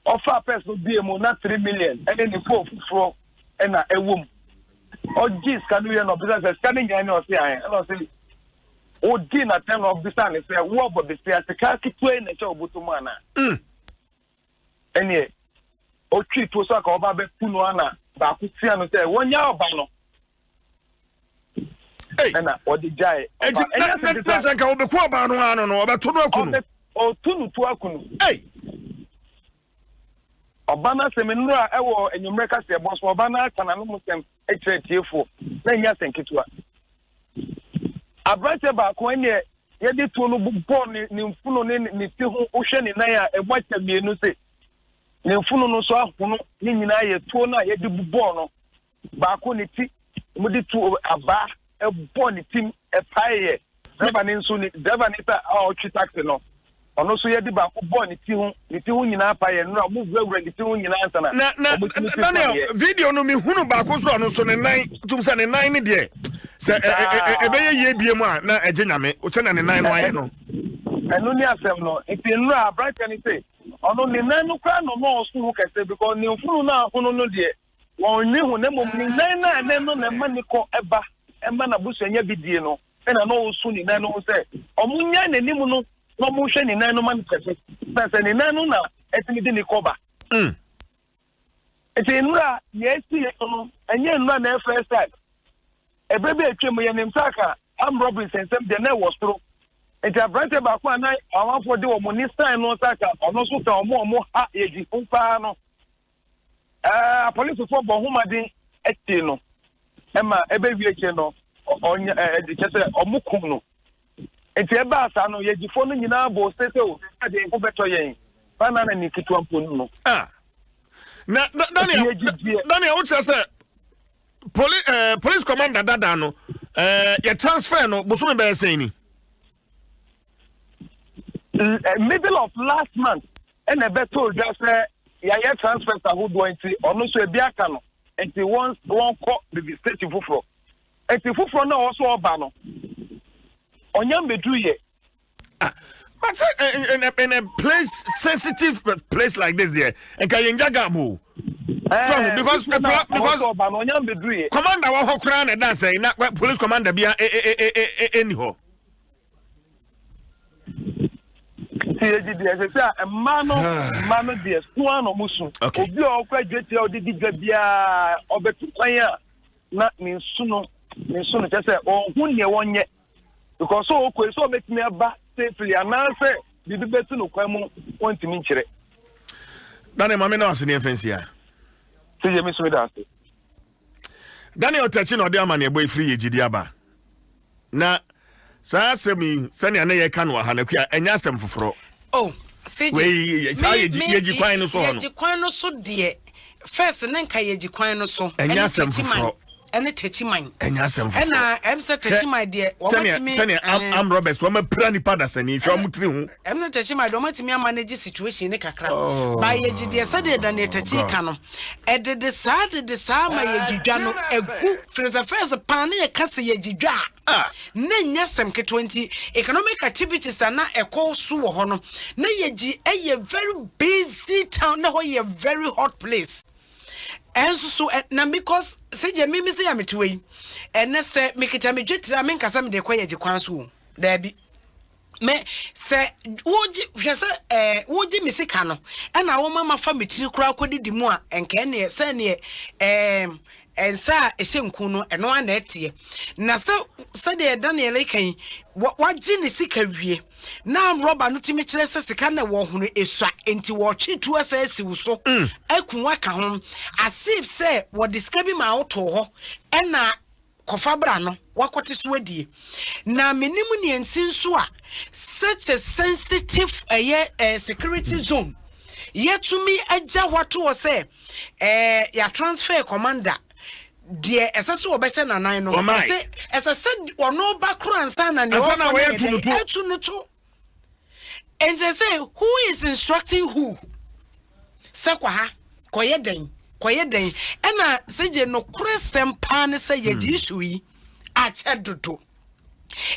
Ɔfaa pɛs no buee mu na 3 million ne ne phone foforɔ na ɛwɔ mu. Ɔgyee sika no wie na ɔbisa sɛ sika no nyinaa ni ɔse ae ɛna ɔse ɔdii n'atɛn na ɔbisa ne sɛ wo ɔbɔ besia sika ketewa yi na ɛhyɛ wo bɔtɔ mu anaa? Ɛneɛ ɔtwii tuo so aka ɔba bɛku no ana baako tia no sɛ wɔnya ɔba no ɛna ɔde gyae ɔba. Ɛnyɛ sɛ na sɛ nka ɔbɛku ɔbaa no ano no ɔbɛto no aku no. Ɔtu no tu aku no. Ɔba no asɛm nnora ɛwɔ anwummerɛ kaseɛbɔ so ɔba no aka n'anom sɛm kyerɛ atiefoɔ na ɛnyɛ asɛm ketewa. Aberanteɛ baako ɛneɛ yɛde tuo no bobɔ ne ne mfuno ne ne ti ho wohwɛ ne nan a ɛmu akyɛ mmienu se ne mfuno no nso ahono ne nyinaa yɛ tuo no a yɛde bobɔɔ no. Baako ne ti, wɔde tu abaa bɔ ne tim ɛpaeɛ. Driver ne nso ne driver ne sɛ a ɔtwe taxi no, ɔno nso yɛde baako bɔ ne ti ho, ne ti ho nyinaa paeɛ. Nnora wɔn wurawura ne ti ho nyinaa ansa na na na wɔn tumi Daniel video no mehunu baako nso ɔno nso ne nan tum sɛ ne nan ne deɛ sɛ ɛbɛyɛ yie bie mu a na ɛgye nyame sɛnea ne nan no ayɛ no. Ɛno ne asɛm no nti nnora aberanteɛ no se ɔno ne nan no koraa na ɔno ɔso ho kɛse because ne mfunu no ahono no deɛ Wɔnnwen ho, na mmom ne nan no a ɛnɛ no na ɛma ne kɔ ba ma n'abusua nya bi die no na na ɔresu ne nan no ho sɛ wɔnnyae n'anim no na wɔnhwɛ ne nan no ma no kɛse, sɛ sɛ ne nan no na ɛtumi de ne kɔ ba. Nti nnora nea ɛsi yɛ no, ɛnyɛ nnora na ɛyɛ first time. Ɛberɛ bi a atwam yɛnim sɛ aka armed robbery nsɛnsɛm deɛ na ɛwɔ soro. Nti aberanteɛ baako a na amanfoɔ de wɔn ani san no sɛ aka ɔno nso ka wɔn a wɔha yɛdi ho paa no. Ɛɛ, apolisifoɔ bɔ ho mmɔden kyee no ma ɛbɛwie akyire no, ɔnya ɛɛ kyɛ sɛ wɔn kum no. Nti ɛbaa saa no, yɛgyifoɔ no nyinaa bɔɔ se sɛ o, sɛ deɛ ho bɛtɔ yɛn, banana ne ketewa mpo no no. Ah. Na Daniel, Daniel, wokyerɛ sɛ poli, eh, police commander dada no eh, yɛ transfer no bosome bɛyɛ sɛn ni? Eh, middle of last month ɛna ɛbɛtoo dwa sɛ yɛayɛ transfers ahodoɔ nti ɔno nso ebi aka no nti wɔn wɔnkɔ bibi station foforɔ nti foforɔ no a ɔwɔ so ɔba no ɔnya mbɛduru yɛ. Ah, but say eh, in a, in a place sensitive place like this there nka yɛn gya gap o. So eh, because because commander wɔ hɔ koraa na ɛda sɛn na police commander bia ɛni hɔ. Nti Nti yɛgye deɛ ɛsɛ sɛ a mmaa no mmaa no deɛ so ara na wɔn su. Obi a ɔkɔ adwatia a ɔde di dwa biara ɔbɛto kwan a na ne nsu no ne nsu no kyɛ sɛ ɔnhu nea wɔnyɛ because sɛ ɔkɔ yi sɛ ɔbɛtumi aba safely anaasɛ biribi bɛsi no kwan mu ɔntumi nkyerɛ. Daniel maame na ɔse ne ɛmfa nsia. Sɛ yɛ me so meda ase. Daniel Takyi na ɔde amanneɛbɔ yi firi Yegyidi aba. Na saa asɛm yi, sɛnea na yɛka no wɔ ha no, Akua, ɛnyɛ asɛm foforɔ. Oh, CJ, Wei, saa me, yɛgyi, me, yɛgyi kwan no so hɔ no. yɛgye kwan no so deɛ, first ne nka yɛgye kwan no so. Ɛnyɛ Ɛne asɛm Takyiman, foforɔ. ɛne Takyiman. Ɛnyɛ asɛm foforɔ. Ɛna ɛm sɛ Hwɛ, Takyiman deɛ, sɛnea, wɔatumi, sɛnea am, ɛɛ, am robbers, wɔn apira nipa dasani, hwɛ wɔn tiri ho. Ɛm sɛ Techiman deɛ ɔmatumi a manage situation ne kakra ba yɛgye deɛ sɛdeɛ Daniel Takyi ka no ɛdede saa dede saa ma yɛgye dwa no agu firi sɛ first paa ne yɛka sɛ yɛgye dwa a na nyɛ asɛm ketewa nti economic activities a na ɛkɔ so wɔ hɔ no na yɛgye ɛyɛ very busy town na hɔ yɛ very hot place ɛnso so na because sɛ gye mimi sɛ yɛ metewa yi ɛnɛ sɛ mekita me dwetire a menka sɛ mede kɔ yɛgye kwan so o daabi. Me, sɛ wogye, hwɛ sɛ ɛɛ wogye me sika no, ɛna woma mafa me tiri koraa kɔdidi mu a, nka ɛneɛ sɛneɛ ɛɛ nsa a ɛhyɛ nku no, ɛno ara na ɛteɛ. Na sɛ sɛdeɛ Daniel reka yi, wagye ne sika wie, na rɔba no tumi kyerɛ sɛ sika no ɛwɔ ho no ɛsua, enti wɔtwe tuo sɛ asi wo so, aku wo aka ho, as if sɛ wɔde sika bi maa wo too hɔ, ɛna Kɔfa bra no wakɔte so adie. Na menim nea nti nso a such a sensitive ɛyɛ eh, security zone yɛtumi agya hɔ ato hɔ sɛ eh, yɛ transfer commander deɛ ɛsɛ sɛ wɔbɛhyɛ nanan no ɛsɛ ɛsɛ sɛ ɔno ba koro ansa na nea ɔkɔ no yɛ dɛ atu no to. Nti sɛ who is instructing who sɛ kɔ ha kɔyɛ dɛn kɔyɛ dɛn ɛna sɛ gye nokorɛ sɛm paa ne sɛ yɛgye hmm. issue yi akyɛ dodo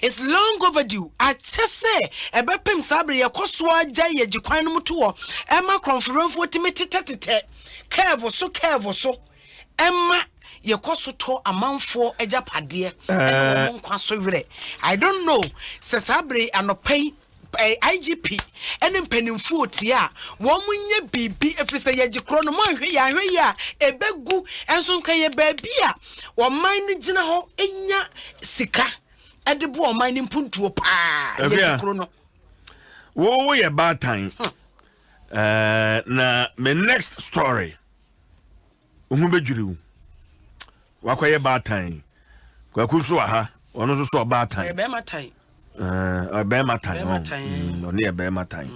it's long overdue akyɛ sɛ ɛbɛpem saa bere yɛkɔ so agya yɛgye kwan no mu to hɔ ɛma korɔmforɔmfoɔ tumi tetɛtetɛ curve so curve so ɛma yɛkɔ so tɔ amanfoɔ agyapadeɛ ɛne wɔn nkwa so werɛ. I don't know sɛ saa bere yi anɔpa yi IGP ɛne mpanimfoɔ tie a wɔn nyɛ biribi ɛfiri sɛ yɛgye korɔ no mo anhwɛ yɛ anhwɛ yie a ɛbɛgu ɛnso nka yɛ baabi a ɔman no gyina hɔ nya sika ɛde boa ɔman no mpuntuo paa yɛgye korɔ no. Wo yɛ baatan hmm. na me next story Wo ho bɛdwiri wo. Wakɔyɛ baatan. Kwaku nso wɔ ha. Ɔno nso so ɔbaatan. Ɔyɛ bɛrima tan. Ɔyɛ bɛrima tan. Bɛrima tan. Ɔno yɛ bɛrima tan.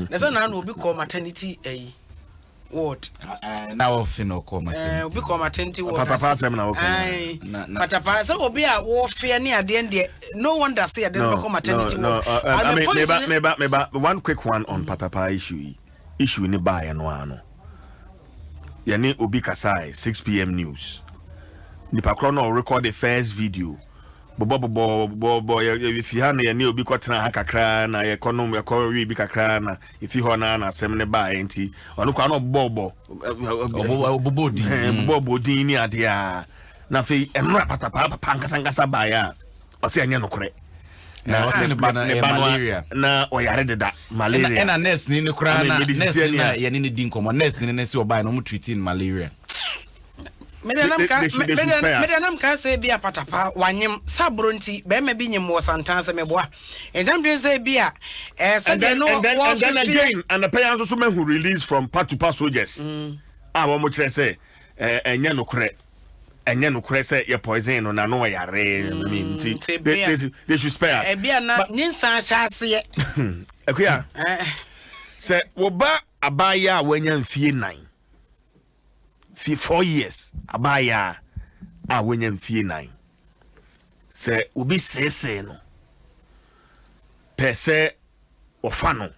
Na sɛ na obi kɔ maternity ayi ward. Na wɔfe na ɔkɔ maternity. Obi kɔ maternity ward. Patapa asɛm na wɔkɔ. Patapa sɛ obi a wɔfeɛ ne adeɛ deɛ no wonder sɛ yɛde no bɛkɔ maternity ward. No, I mean, meba, meba, meba, one quick one on patapa issue yi. Issue no baeɛ no ara no, yɛne obi kasae, 6pm news. Nipa korɔ no a ɔrekɔde first video, bobɔ bobɔ bobɔ, yɛfi ha na yɛne obi kɔtena ha kakra na yɛkɔnom, yɛkɔwe bi kakra na efi hɔ na na asɛm no baeɛ nti, ɔno koraa na ɔbobɔ bobɔ din, bobɔ bobɔ din ne adeɛ a, na afei ɛnora patapaa papa ankasa ankasa baeɛ a, Ɔsɛ ɛnyɛ nokorɛ. Na ɔsɛ ne ba no ɛyɛ malaria. Na ɔyare deda malaria. Ɛna nurse ni no koraa na nurse ni na yɛne ne di nkɔmɔ nurse ni no sɛ ɔbaa na ɔmo treat no malaria. Mede nam ka sɛ bi a patapa wanyem saboro nti bɛrima bi nyem wɔ santan sɛ meboa ntam dwen sɛ bi a ɛɛ sɛdeɛ no wɔfefe. And then again anapɛ ya nso so mahu release from patupa soldiers mm. a wɔn kyerɛ sɛ ɛnyɛ nokorɛ. Ɛnyɛ nokorɛ sɛ yɛ poison no na no ɔyare I mean nti they, they, they should spare us. Ebi a na nyinsa ahyɛ aseɛ. Akuya sɛ wo ba abaayewa a wanya mfie nan fie 4 years abaayewa a wanya mfie 4 sɛ obi seesee no pɛ sɛ ɔfa no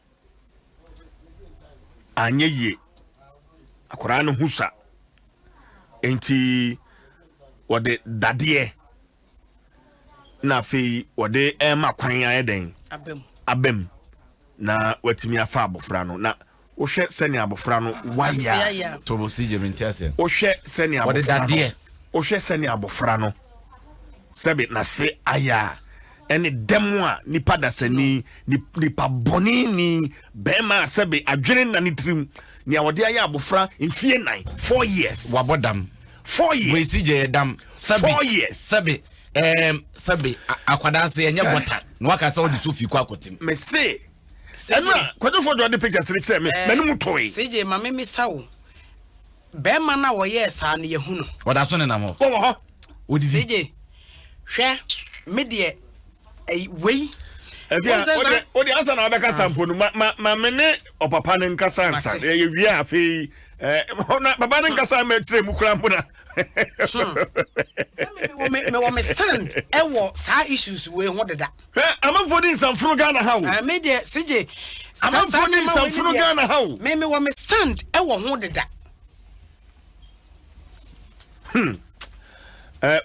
anyɛ yie akwaraa no ho sa nti wɔde dadeɛ na afei wɔde ɛrema kwan ayɛ dɛn abam na watumi afa abɔfra no na wohwɛ sɛnea abɔfra no wayɛ a tobo si gye mente aseɛ wohwɛ sɛnea wɔde abɔfra no dadeɛ wohwɛ sɛnea abɔfra no sɛbe n'ase ayɛ a. ɛne dɛm a nipa dasani, nipa bɔne ni, bɛrima a sɛbe adwene nna ne tirim, nea wɔde ayɛ abofra mfie nan, 4 years. Wabɔ dam. 4 years. Wei si gye yɛ dam. Sɛbi. 4 years. Sɛbi sɛbi akwadaa se ɛnyɛ bɔta na waka sɛ ɔde so fi kɔ akɔtim. Me se ɛno a kwadwofoɔ de ɔde pictures no kyerɛ me, m'anim toe. CJ, ma me misa wo, bɛrima no a wɔyɛɛ saa no, yɛhu no? Ɔda so nenam hɔ. Wɔwɔ hɔ. Odidi. CJ, hwɛ, me deɛ ɛyi wei. Ɛbi a wode wode ansa na wabɛkasa mpo no, ma me ne ɔpapa no nkasa nsa. Yɛ wie a, afei na papa no nkasa ma akyerɛ mu kora mpo na. Mewɔ me stand ɛwɔ saa issues wei ho deda. Hwɛ, amanfoɔ di nsamfono Ghana ha o. Ah, me deɛ CJ. Amanfoɔ di nsamfono Ghana ha o. Me mewɔ me stand ɛwɔ ho deda.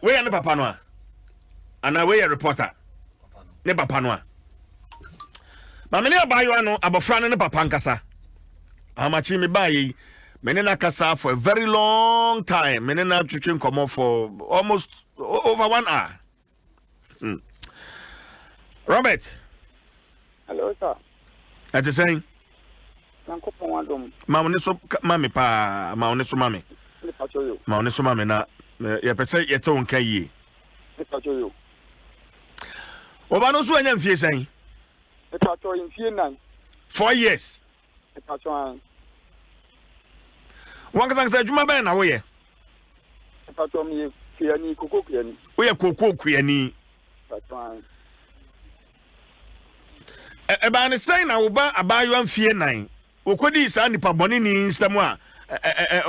Wei yɛ ne papa no a, anaa wei yɛ reporter ne papa no a? Maame ne abaayewa no, abɔfra no ne papa nkasa. Amakye me baa yi, me ne na kasa for a very long time. Me ne na twetwe nkɔmmɔ for almost over one hour. Robert. Hello, sir. Ɛte sɛn? Nyankopɔn adom. Ma wo ne so ma me paa, ma wo ne so ma me. Mepakyɛ yo. Ma wo ne so ma me na yɛpɛ sɛ yɛte wo nka yie. Mepakyɛ yo. Ɔba no nso anya mfie sɛn? Mepakyɛ, mfie 4. 4 years. Mepakyɛ an. Wankasa adwuma bɛn na woyɛ? Mepakyɛ, meyɛ kuani, koko kuani. Woyɛ kookoo kuani? Mepakyɛ an. Ɛbaa ne sɛn na wo ba abaayewa mfie 4 wɔkɔdii saa nipa bɔne ni nsɛm a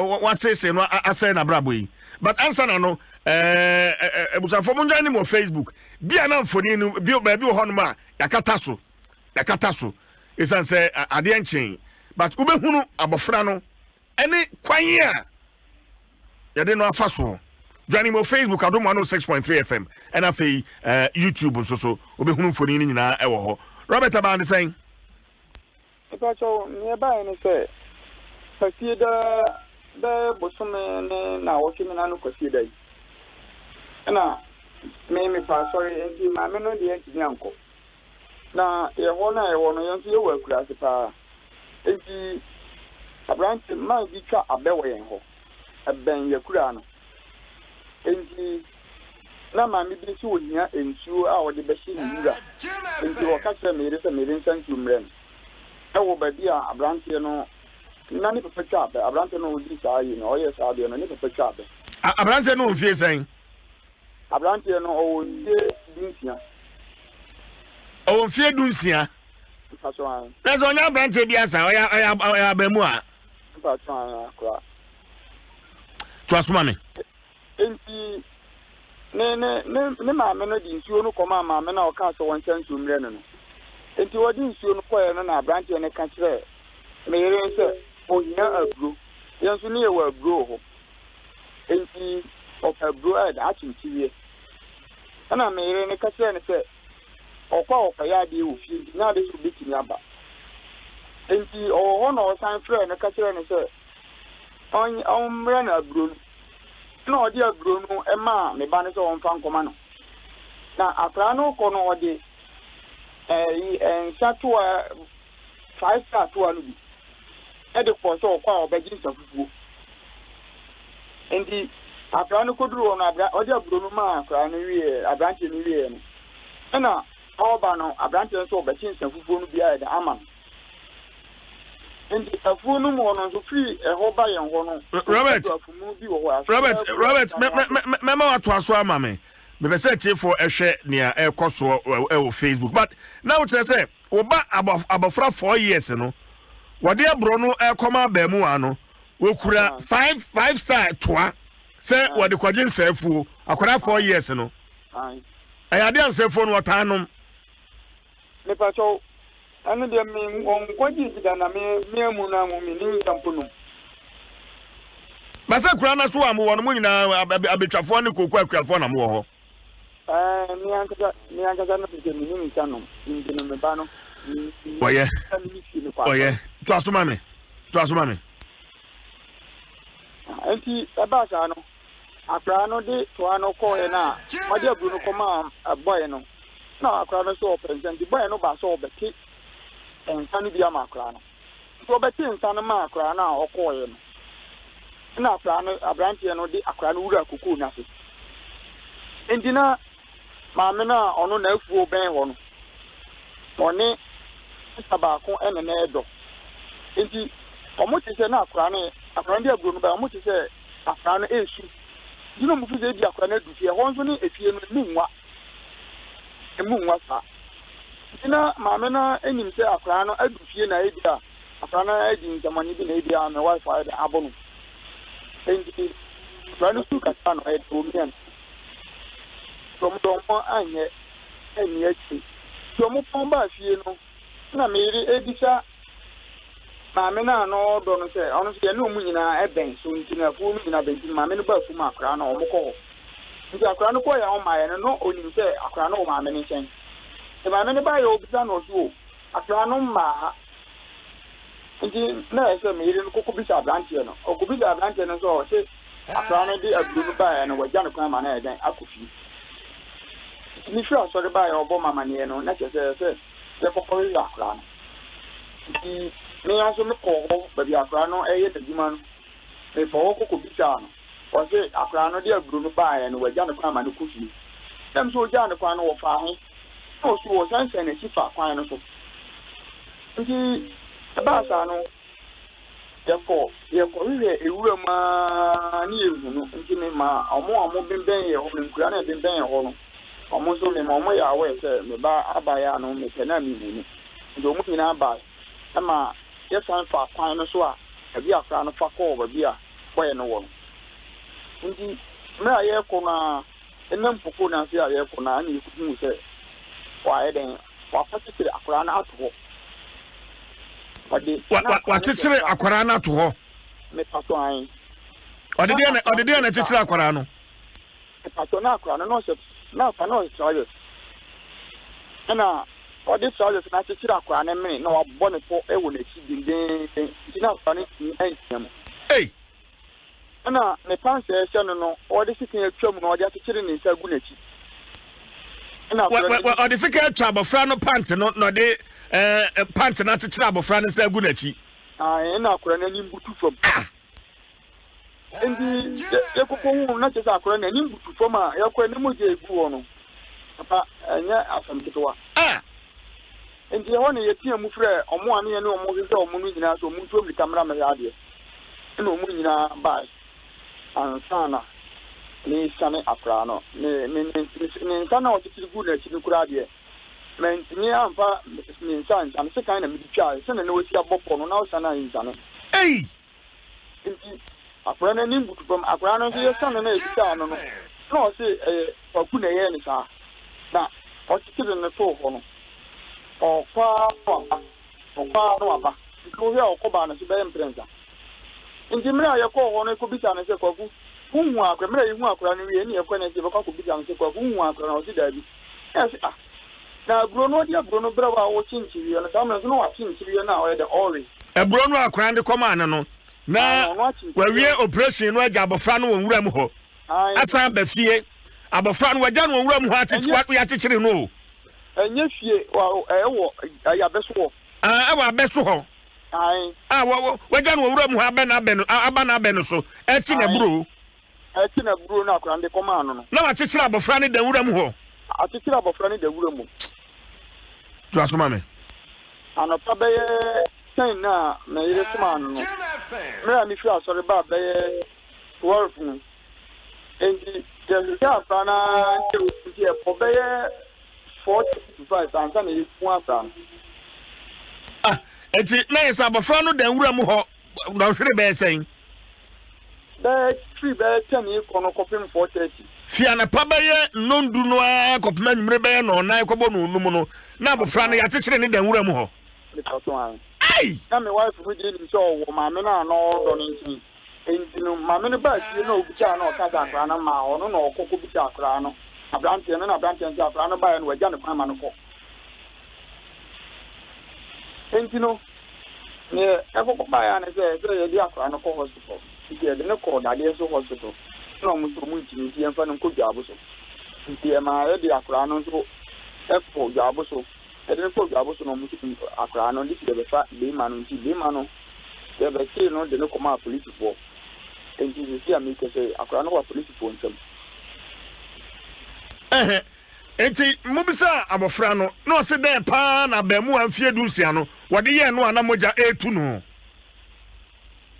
waseesee no asɛe n'abrabɔ yi? But ansa na no, abusuafoɔ, mo njoin ne mu wɔ Facebook bi a na mfoni no bi baabi wɔ hɔnom a yɛakata so, yɛakata so ɛsiane sɛ adeɛ nkyee, but wobɛhunu abɔfra no ɛne kwan a yɛde no afa soɔ. Join me wɔ Facebook, Adom 106.3 FM, ɛna afei YouTube nso so wobɛhunu mfoni no nyinaa ɛwɔ hɔ. Robert, abaa ne sɛn? Mepakyɛ, nea ɛbaeɛ ne sɛ kwasie da bɛyɛ bosome ne naawɔtwe ne nano kwasie da yi ɛna me mekɔ asɔre, nti maame no deɛ ntumi ankɔ. Na yɛhɔ no a yɛwɔ no, yɛn nso yɛwɔ akuraase paa, nti aberante man bi twa abɛ wɔ yɛn hɔ, ɛbɛn yɛkuraa no, nti na maame bi nso ohia nsuo a ɔde bɛhye ne wura, nti ɔka kyerɛ me yere sɛ me yere nsa nsuo mmerɛ no ɛwɔ baabi a aberanteɛ no na ne papa twa abɛ. Aberanteɛ no ɔdi saa yi no, ɔyɛ saa adeɛ no, ne papa twa abɛ. Aberanteɛ no wɔ mfie sɛn? Aberanteɛ no ɔwɔ mfie 16. Ɔwɔ mfie 16? Mpatsɔ an. Na sɛ ɔnyɛ aberanteɛ bi asa, ɔyɛ abamu a. Mpatsɔ an, akora. To asoma me. Nti ne maame no de nsuo no kɔmaa maame no a ɔkaa sɛ wɔnsa nsuo mmerɛ no. Nti wɔde nsuo no kɔeɛ no, na aberanteɛ no ka kyerɛɛ me yere no sɛ ohia aburo. Yɛn nso ne yɛwɔ aburo wɔ hɔ, nti ɔpɛ aburo a ɛda akyekyereɛ. Ɛna me yere no ka kyerɛɛ no sɛ ɔkɔ a ɔkɔyɛ adeɛ wɔ fie, nti nyɛ ade sɛ obɛtumi aba. Nti ɔwɔ hɔ na ɔsan frɛɛ no ka kyerɛɛ no sɛ ɔmmrɛ no aburo no. Ɛna ɔde aburo no maa me ba no sɛ ɔmfa nkɔma no. Na akwaraa no kɔ no, ɔde ɛyi nsa toa, Five Star toa no bi ɛde kɔɔ sɛ ɔkɔ a ɔbɛgye nsa fufuo. Nti akwaraa no kɔduru hɔ no, abra ɔde aburo no maa akwaraa no wieɛ, aberanteɛ no wieɛ no, ɛna ɔreba no, aberanteɛ no nso ɔbɛkye nsa fufuo no bi ayɛ dɛ ama no. Nti afuo no mu hɔ no nso, firi ɛhɔ ba yɛn hɔ no, Robert, afumu bi wɔ hɔ. Robert, Robert, mɛma watoa so ama me. Mepɛ sɛ atiefoɔ ɛhwɛ nea ɛrekɔ soɔ ɛwɔ Facebook. But na wokyerɛ sɛ wo ba abɔfra 4 years no, wɔde aborɔ no ɛrekɔma abaamuwa no, wɔkura Five Star toa sɛ wɔde kɔgye nsaafuo. Akwadaa 4 years no, ɛyɛ adeɛ a nsaafuo no wɔtaa nom. Mepakyɛw, ɛno deɛ me ɔnkɔgye bi da, na me me amu no amu me ne nsa mpo nom. Bɛsɛ kura no so a mowɔ no, mo nyinaa abɛtwafoɔ ne kooko akuafoɔ na mowɔ hɔ? Ɛɛ, me ankasa no sɛ me nim nsa nom, nti no me ba no. Wɔyɛ ɔyɛ to aso ma me, to aso ma me. Nti ɛbaa saa no, akwaraa no de toa no kɔɔɛ no a ɔde aburo no kɔmaa bɔe no. Na akwadaa no sɛ ɔpɛ nsa nti bɔe no baa sɛ ɔbɛte nsa no bi ama akwadaa no. Nti ɔbɛtee nsa no maa akwadaa no a ɔkɔeɛ no, ɛna akwadaa no, aberanteɛ no de akwadaa no wuraa kokoo no ase. Nti na maame no a ɔno n'afuo bɛn hɔ no, ɔne sista baako na na ɛredɔ. Nti wɔte sɛ na akwadaa no, akwadaa no de aburo no baeɛ, wɔte sɛ akwadaa no resu. Nti na wɔfiri sɛ ebi akwadaa no adu fie, ɛhɔ nso ne efie no emu nwa. Emu nwa saa. Nti na maame no nim sɛ akwadaa no adu fie na ebi a akwadaa no adi nsɛmmɔne bi na ebi a me wife ayɛ dɛn abɔ no. Nti akwadaa no su kakra na ɔyɛ dɛn omia no. Nti wɔn de wɔn anyɛ anni akyire. Nti wɔn pɔn baa fie no na me yere ebisa maame no a na ɔdɔ no sɛ ɔno nso yɛne wɔn nyinaa ɛbɛn so nti no afuo no nyinaa bɛn nti maame no ba afuom a akwadaa no wɔn kɔ hɔ. Nti akwadaa no kɔeɛ a ɔmmaeɛ no, na ɔnim sɛ akwadaa no wɔ maame no nkyɛn. Nti maame no baeɛ a ɔbisa no, ɔse o, akwadaa no mmaa ha. Nti na ɛyɛ sɛ me yere no kɔkɔbisa aberanteɛ no. Ɔkɔbisaa aberanteɛ no nso a, ɔse akwadaa no de aburo no baeɛ no, wagya no kwan ma no ayɛ dɛn akɔ fie. Nti mefiri asɔre baeɛ a ɔbɔ me amaneɛ no, na kyerɛ sɛ ɛyɛ sɛ yɛkɔkɔhwehwɛ akwadaa no. Nti me ara nso mekɔɔ hɔ baabi a akwadaa no reyɛ n'adwuma no, mefaa hɔ kɔkɔbisaa no. Ɔse akwadaa no de aburo no baeɛ no wagya no kwan ma no kɔ fie. Nam sɛ ɔgyaa no kwan no wɔfaa he? Na ɔse ɔsan san n'akyi faa kwan no so. Nti ɛbaa saa no yɛkɔ yɛkɔhwehwɛ ewura mu aa ne yɛnhu no. Nti me maa ɔmo a ɔmo bembɛn yɛ hɔ no nkuraa no a ɛbembɛn yɛ hɔ no ɔmo nso me ma ɔmo yɛ aware sɛ me ba abaeɛ a no mepɛ no a menhu no. Nti ɔmo nyinaa bae ma yɛsan faa kwan no so a baabi a akwadaa no fa kɔɔ baabi a bɔeɛ no wɔ no. Enti mmerɛ a yɛrekɔ no ara, ɛnam koko no ase a yɛrekɔ no ara na yɛkɔhuu sɛ wayɛ dɛn, wakɔkyekyere akwadaa no ato hɔ. Ɔde Wa, na wa, akwadaa no hyɛ wakyekyere tra. akwadaa no ato hɔ. Mepatɔ ae. Ɔde Na deɛ na akwadaa ɔde no deɛ na hyɛ tra. ɛkyekyere akwadaa no. Mepatɔ na akwadaa no na ɔhyɛ na akwadaa no ɔhyɛ trousers. Ɛna ɔde trousers no akyekyere akwadaa no mene na wabɔ ne pɔ wɔ n'akyi dendeenden nti na akwadaa no ntumi antia mu. Ei! Ɛna ne pants a ɛhyɛ no no ɔde sekan atwa mu na ɔde akyekyere ne nsa agu n'akyi. Ɛna Wɔ, akwadaa wɔ, no wɔ, ani ɔde sekan atwa abɔfra no pant no na ɔde ɛɛ pant no akyekyere abɔfra no nsa agu n'akyi. Ae, ɛna akwadaa no anim butu fam. Ah! Enti yɛkɔkɔhuu no, na kyerɛ sɛ akwadaa no n'anim butu fam a yɛkɔe na mogya regu hɔ no, papa, ɛnyɛ asɛm ketewa. Ah! Enti ɛhɔ na yɛteaa mu frɛɛ wɔn a na yɛne wɔn rehwehwɛ wɔn no nyinaa sɛ wɔntu mmirika mmra mmɛhwɛ adeɛ. Ɛnna wɔn nyinaa bae ansa na meresiane akwadaa no. Ne, ne, ne, ne nsa no a ɔkyekyere guu n'akyi no koraa deɛ, mantumi amfa me nsa ansiane. Sekan na mede twae. Sɛnea na wasi abɔ pɔ no, na ɔsiane a ɛnsiane. Ei! Enti akwadaa no anim butu fam. Akwadaa no nso yɛsiane no a yɛbisaa no no, na ɔse ɛyɛ Kwaku na ɛyɛɛ no saa. Na ɔkyekyere no too hɔ no, ɔkɔ ara na waba, ɔkɔ ara na waba. Nti wohwɛ a ɔkɔ baa no so bɛyɛ mprɛnsa. Nti mmerɛ a yɛkɔɔ hɔ no yɛkɔbisaa no sɛ, Kwaku, wonhuu akwadaa? Mmerɛ a yɛhuu akwadaa no wieɛ ne yɛkɔe no sɛ yɛbɛkɔ akɔbisa no sɛ, Kwaku, wonhuu akwadaa no? Ɔse daabi. Na yɛse, ah, na aburo no ɔde aburo no brɛ wo a wokyenkyeweɛ no, saa mmerɛ no nso na wakyenkyeweɛ no a ɔyɛ dɛ ɔrewe. Aburo no a akwadaa no de kɔmaa no no, na wawie operation no agya abɔfra no wɔ nwura mu hɔ, asan aba fie. Abɔfra no wagya no wɔ nwura mu hɔ akyekye, yɛakyekyere no o. Ɛnyɛ fie, ɛwɔ ɛyɛ abɛso hɔ. Ah, ɛwɔ abɛso hɔ. Ae. Ah, wagya no wɔ nwura mu hɔ abɛ n'abɛ no, aba n'abɛ no so, ɛkye n'aburo. Ɛte na aburo no akwadaa no de kɔmaa no no. Na wakyekyere abɔfra no da wuram hɔ. Akyekyere abɔfra no da wuram mu. Toa so ma me. Anɔpa bɛyɛ ten no a me yere somaa no no, mmerɛ a mefiri asɔre baa bɛyɛ 12 no, enti yɛhwehwɛɛ akwadaa no ara nkyɛ nti ɛbɔ bɛyɛ 4:30 to 5 ansa na yɛhu akwadaa no. Ah, enti na yɛ sɛ abɔfra no da wuram hɔ dɔnhwere bɛyɛ sɛn? Bɛyɛ firi bɛyɛ ten rekɔ no kɔpem 4:30. Fi anɔpa bɛyɛ nnɔndu no ara kɔpem anwummere bɛyɛ nnɔnnan kɔbɔ nnɔnnum no, na abɔfra no yɛakyekyere ne dan wura mu hɔ. Mepatɔ ae. Ei! Na me wife no deɛ nim sɛ ɔwɔ maame no a na ɔdɔ no nkyɛn. Enti no maame no baa fie na ɔbisaa no ɔka sɛ akwadaa no maa ɔno na ɔkɔ kɔbisaa akwadaa no abranteɛ no na abranteɛ no sɛ akwadaa no baeɛ no wagya no kwan ma no kɔ. Enti no Neɛ ɛkɔkɔ baeɛ ara ne sɛ ɛsɛ sɛ yɛde akwadaa no kɔ hospital, nti yɛde no kɔɔ dadeɛ so hospital, ɛna wɔn nso wɔn ntumi nti yɛmfa no nkɔ dwaabo so. Nti ɛmaa yɛde akwadaa no nso kɔɔ dwaabo so. Yɛde no kɔɔ dwaabo so na wɔn nso akwadaa no de si yɛbɛfa beema no nti beema no yɛbɛkyee no de no kɔmaa apolisifoɔ. Nti seesei a merekasa yi akwadaa no wɔ apolisifoɔ nsam. Ɛhɛ, enti mobisaa abɔfra no, na ɔse dɛn paa na abaamuwa mfeɛ dunsia no wɔde yɛɛ no a na mogya retu no?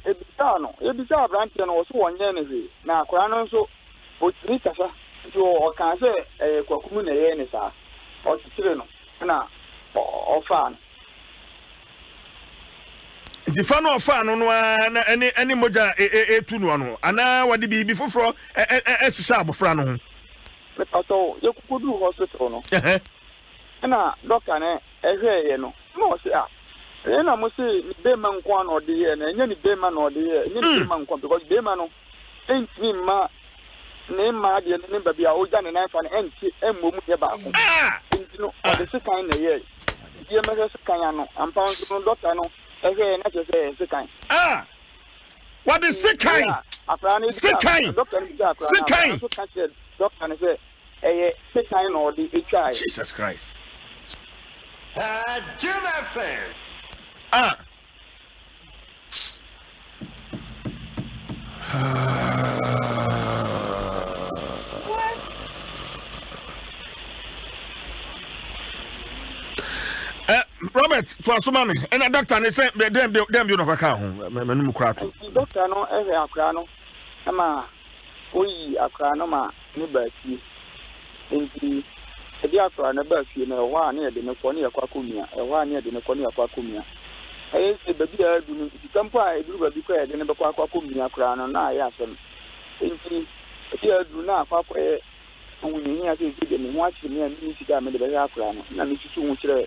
Yɛbisaa no, yɛbisaa aberanteɛ no, ɔse wɔnyɛɛ no hwee, na akwadaa no nso ɔtumi kasa, nti ɔkaa sɛ ɛyɛ Kwaku mu na ɛyɛɛ no saa, ɔkyekyeree no na ɔfaa no. Nti fa no a ɔfaa no no ara na ɛne ɛne mogya a ɛretu noɔ no, anaa wɔde biribi foforɔ hyehyɛ abɔfra no ho? Mepatɔ, yɛkɔkɔduu hospital no, ɛna dɔkta no hwɛeɛ no, na ɔse ah, ɛyɛ na mo se ne bɛɛma nko ara na ɔde yɛɛ no, ɛnyɛ ne bɛɛma na ɔde yɛɛ, ɛnyɛ ne bɛɛma nko ara, because bɛɛma no ɛntumi mma ne mma adeɛ no ne baabi a ɔgya ne nan fa no ɛnte ɛmmɔ mu nyɛ baako, nti no ɔde sekan na ɛyɛɛ, nti yɛmmɛhwɛ sekan ano, ampa nso no dɔkta no hwɛeɛ na kyerɛ sɛ ɛyɛ sekan. Ah! Wɔde sekan! Sekan! Sekan! Nso ka kyerɛ dɔkta no sɛ ɛyɛ sekan na ɔde twaeɛ. Jesus Christ. Ah. Eh, Robert to aso ma me ɛna dɔkta ne sɛ dɛn bi dɛn bi na ɔkɔka ho mɛnum kora to. Dɔkta no hwɛ akwaraa no ma oyi akwaraa no ma ne baa fie. Enti yɛde akwadaa no baa fie no, ɛhɔ a na yɛde no kɔ na yɛkɔ akɔmia, ɛhɔ a na yɛde no kɔ na yɛakɔ akɔmia. Ɛyɛ sɛ baabi a adu no, sika mpo a ɛduru baabi koraa a yɛde no bɛkɔ akɔ akɔmia koraa no, na ayɛ asɛm. Enti baabi a aduru na akɔ akɔyɛ ahohiahia sɛ seesei deɛ me ho akyere me a menni sika a mede bɛhwɛ akwadaa no. Ɛnna mesusu ho kyerɛɛ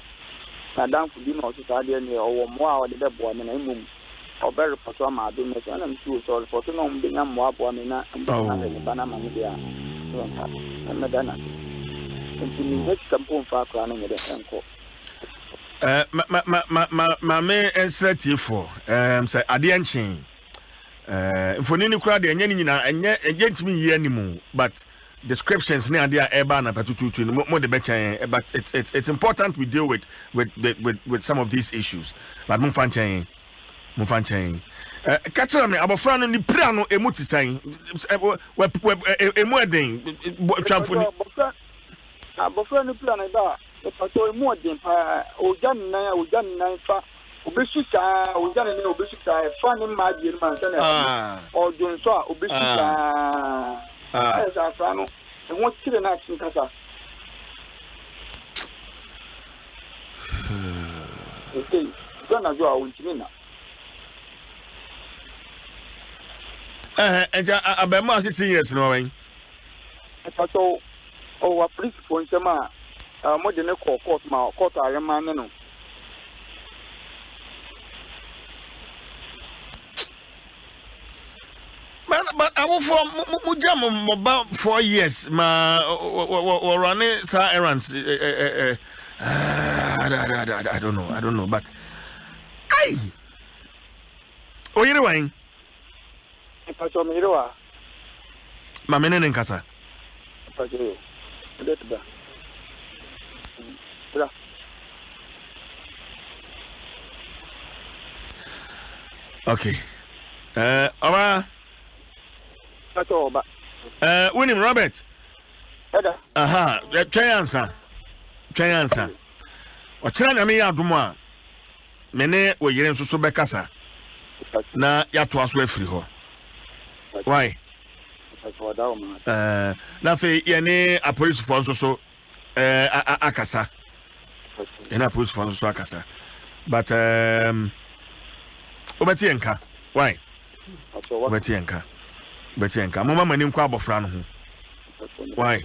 m'adamfo bi na ɔse saa deɛ neɛ ɔwɔ mmoa a ɔde bɛboa me na mmom ɔbɛ repɔto ama adom me so ɛna me suro sɛ ɔrepɔto na ɔmo bɛnya mmoa aboa me na ɔmo bɛtumi ahwɛ me ba no ama me deɛ a meyɛ nka mɛda no ase nti mennya sika mpo mfa akora no nyɛ dɛ ɛnkɔ. Eh, ma ma ma ma ma ma me nsrɛ tiefoɔ eh, sɛ adeɛ nkyee eh, mfoni no koraa deɛ ɛnyɛ ne nyinaa ɛnyɛ ɛnyɛ ntumi nyi anim but descriptions ne adeɛ a ɛreba anapa tutuutu no mo de bɛkyɛn but it's it's it's important we deal with with with with some of these issues but mo nfa nkyɛn mo nfa nkyɛn ɛ ka kyerɛ me abɔfra no ne pira no emu te sɛn ɛ wɛ wɛ emu ɛden twa mfoni. Abɔfra no pira no ba a mepatɔ emu ɔden paa ogya ne nan a ogya ne nan fa Obesu saa, ogya ne nan a obesu saa, ɛfa ne mma adeɛ no mu ansa na apue. Ɔdwo nso a, obesu saa. Ayɛ sɛ afra no, ne ho kyere no ankasa. Seesei, ɛdu anadwo a, ontumi nna. Ɛhɛ, nti abarimaa 16 years no ɔwɛn? Mpakyɛw, ɔwɔ apolisifoɔ nsam a wɔde no kɔɔ court ma court aremande no. But but awofoɔ mo mo mo gya mo mo ba 4 years ma wɔrane saa errands ɛ ɛ ɛ I don't know, I don't know, but ayi oyere wan. Mpatsɔ me yere wa. Ma me ne ne nkasa. Mpatsɔ yo. Odette bra. Bra. Okay. Ɔba. Mpatsɔ ɔba. Wonim Robert. Ɛda. Aha, twɛn ansa. Twɛn ansa. Ɔkyerɛ nyame yɛ adom a. Me ne wo yere nso so bɛkasa na yɛatoa so afiri hɔ. Why? Uh, na afei yɛne apolisifoɔ nso so uh, akasa. Yɛne apolisifoɔ nso so akasa. But um, wobɛte yɛn nka. Why? Wobɛte yɛn nka. Wobɛte yɛn nka. Momma mo ani nkɔ abɔfra no ho. Why?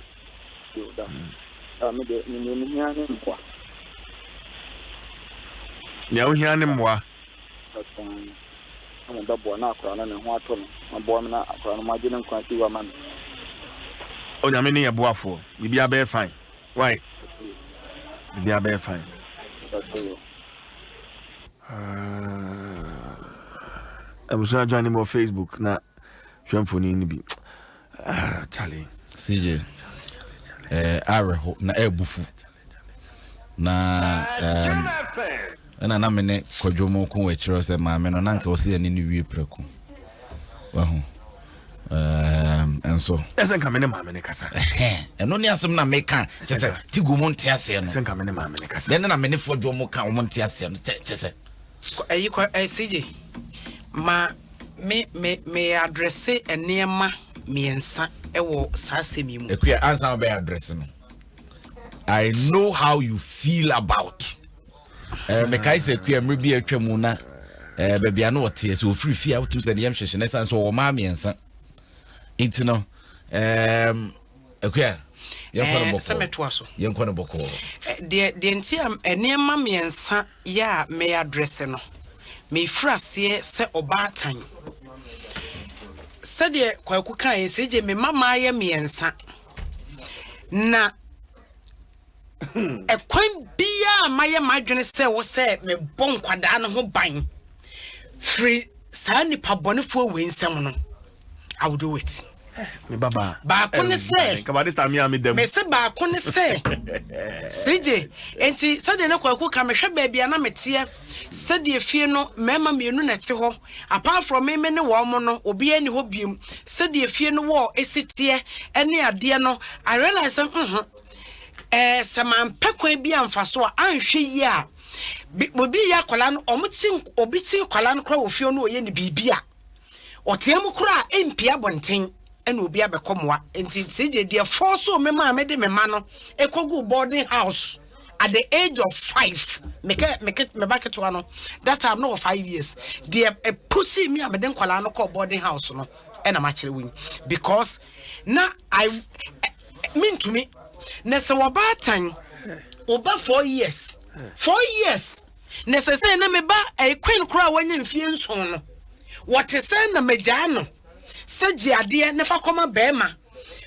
Nea wohia ne mmoa. Na mobɛboa na akwadaa no ne ho atɔ no. Moaboa me na akwadaa no moagye ne nkwa asi hɔ ama me. Onyame ne yɛ boafoɔ. Biribiara bɛyɛ fine. Why? Biribiara bɛyɛ fine. Abusua join me wɔ Facebook na hwɛ mfoni no bi. Ah, Charlie. CJ, eh, awerɛho na ɛrebufu. Na um, ɛna na me ne Kwadwo mo ko wɔ akyirɛ sɛ maame no na nka ɔsɛ yɛne no wie prɛko. Wahu. Um, nso. Ɛsɛ nka me ne maame ne kasa. Ɛno ne asɛm na meka kyɛ sɛ tigu mo nte aseɛ no. Ɛsɛ nka me ne maame ne kasa. Ɛne na me ne Fɔdwo mo ka wɔn nte aseɛ no kyɛ sɛ. Ɛyi kɔ ɛ CJ ma me me me adrɛse nneɛma mmiɛnsa wɔ saa asɛm yi mu. Ekuya ansa bɛ adrɛse no. I know how you feel about. Eh, mekae sɛ Ekuya mmerɛ bi atwa mu na eh, baabi a na ɔteɛ sɛ ɔfiri fie a wotumi sɛ ne yam hyehye no ɛsiane sɛ ɔwɔ mmaa mmiɛnsa nti no um, Akua, yɛnkɔ no eh, bɔkɔɔ. Sɛ mɛtoa so. Yɛnkɔ no bɔkɔɔ. Eh, deɛ deɛ nti a eh, nneɛma mmiɛnsa yɛ a mɛyɛ adrɛse no, mefiri aseɛ sɛ ɔbaatan. Sɛdeɛ Kwaku kaeɛ sɛ gye me mma maayɛ mmiɛnsa na ɛkwan biara mayɛ m'adwene sɛ wɔ sɛ mebɔ nkwadaa no ho ban firi saa nipa bɔnefoɔ wei nsɛm no, I will do it. Me baba. Baako ne sɛ. Mese baako ne sɛ. CJ, enti sɛdeɛ ne Kwaku ka mehwɛ baabi a na meteɛ sɛdeɛ fie no mmarima mmienu na ɛte hɔ apart from me me ne wɔn mo no obiara ni hɔ biem sɛdeɛ fie no wɔ esi teɛ ɛne adeɛ no I realize sɛ ɛɛ sɛ mampɛ kwan bi amfa so a anhwɛ yie a obi yɛ akwadaa no wɔn kyi obi kyi akwadaa no koraa wɔ fie no ɔyɛ ne biribi a Ɔtea mu koraa a ɛmpue abɔnten na obi abɛkɔ mmoa. Nti CJ deɛ fɔɔsoo me maa mede me mma no kɔguu boarding house at the age of five, me kɛ me ke me ba ketewa no that time no wɔ 5 years, deɛ ɛpusii me a mede nkwadaa no kɔɔ boarding house no ɛna makyerɛ wo yi because na I mentumi na sɛ wɔbaatan woba 4 years, 4 years na sɛ sɛ na me ba ɛyɛ queen koraa a wanya mfie 7 no wɔte sɛ na magyaa no sɛ gye adeɛ na fa kɔma bɛrima,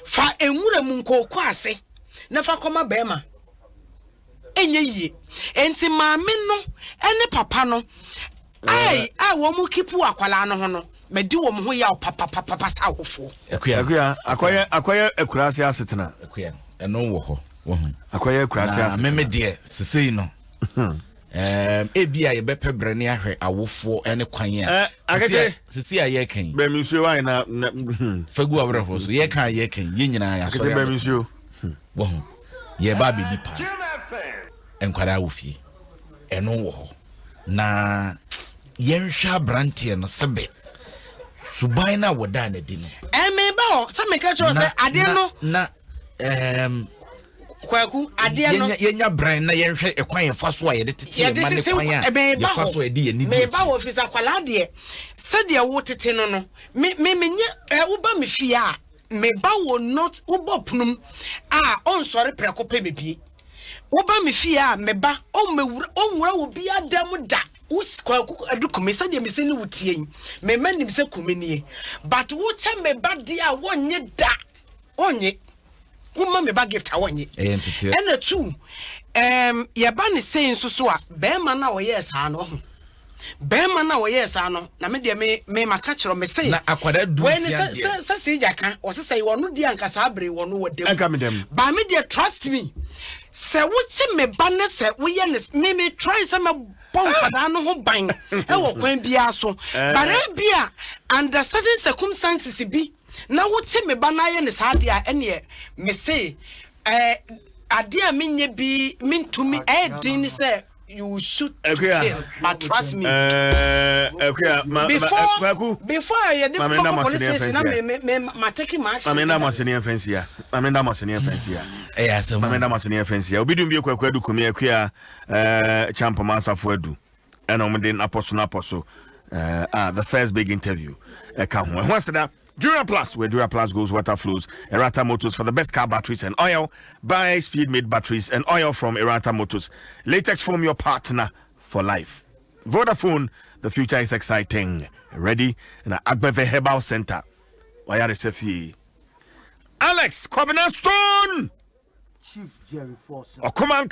fa nwura mu nkooko ase na fa kɔma bɛrima, ɛnyɛ yie. Nti maame no ne papa no ai a wɔn mu keep akwalaa no ho no, madi wɔn ho yaw papapapa sɛ awofoɔ. Akua. Akua, akɔyɛ akuraase asetena. Akua, ɛno wɔ hɔ wɔho. Akɔyɛ akuraase Na asetena. meme deɛ sesei no ebi a yɛbɛpɛ berɛ ne ahwɛ awofoɔ ne kwan a Akete. Sesi a yɛka yi Bɛmi nsuo wa na fagu awerɛhoɔ so yɛka a yɛka yi yɛn nyinaa Akete yɛasɔre bɛmi abɛka nsuo. wɔho yɛba abɛdi paa nkwadaa wɔ fie ɛno wɔ hɔ na yɛnhwɛ aberanteɛ no sɛbɛ suban no a wɔdaa n'adi no. Ɛmɛ ba hɔ sɛ meka kyerɛ wo sɛ adeɛ no na Kwaku, adeɛ no yɛnya brɛn na yɛnhwɛ ɛkwan yɛfa so a yɛde tete yɛn yɛde ma ne tete kwan a meba yɛfa hɔ so a yɛde yɛn ni di meba akyi. hɔ firi sɛ akwalaa deɛ sɛdeɛ wo tete no me menyɛ woba me fie a meba wɔ not wobɔ punum a ɔnsɔre prɛko pɛ mebie. Woba me fie a meba ɔmmɛwura ɔnwura wɔ bi ada mu da. Wo Kwaku Adu Kumi sɛdeɛ mesi ne wo tie yi mema nim sɛ Kumi nie but wokyɛ me ba deɛ a wɔnnye da, ɔnnye. Woma me ba gift a wɔnnye. Ɛyɛ nteteɛ. Ɛna two yɛba ne sei nso so a bɛrima no a ɔyɛɛ saa no ɔho bɛrima no a ɔyɛɛ saa no na me deɛ me maka kyerɛ me se Na akwadaa du wei ne nsia sɛ deɛ. sɛ sɛ sigya ka ɔsɛ sɛ ɔno deɛ anka saa bere wɔno wɔ dɛm. Ɛnka me dɛm. Ba me deɛ, trust me, sɛ wokye me ba ne sɛ woyɛ ne me try sɛ mɛbɔ nkwadaa no ho ban ɛwɔ kwan biara so, but ebi a under certain circumstances bi na wokye me ba na ayɛ ne saa adeɛ a ɛneɛ me se adeɛ a menyɛ bi mentumi ɛyɛ den ne sɛ you shoot to Akua. kill, but trust me. Akua, ma before Kwaku. Before yɛde Maame nda kɔkɔ mo ase police ne station na yɛmfa me me me ma take my action. Maame nda mo ase ne yɛmfa nsia. Maame nda mo ase ne yɛmfa nsia. Ɛyɛ asɛm. Maame nda mo ase ne yɛmfa nsia. Obi dum bi Kwaku Adu Kumi Akua Champoma Asafo Adu. Ɛna wɔn de napɔ so the first big interview ɛka ho. Ɛho aseda Dura Plus, where Dura Plus goes, water flows. Erata Motors for the best car batteries and oil. Buy speed made batteries and oil from Erata Motors. Latex Foam, your partner for life. Vodafone, the future is exciting. Ready? And Agbeve Herbal Center. Wayare Sefi. Alex Kwabena Stone. Chief Jerry Forson. Okoman.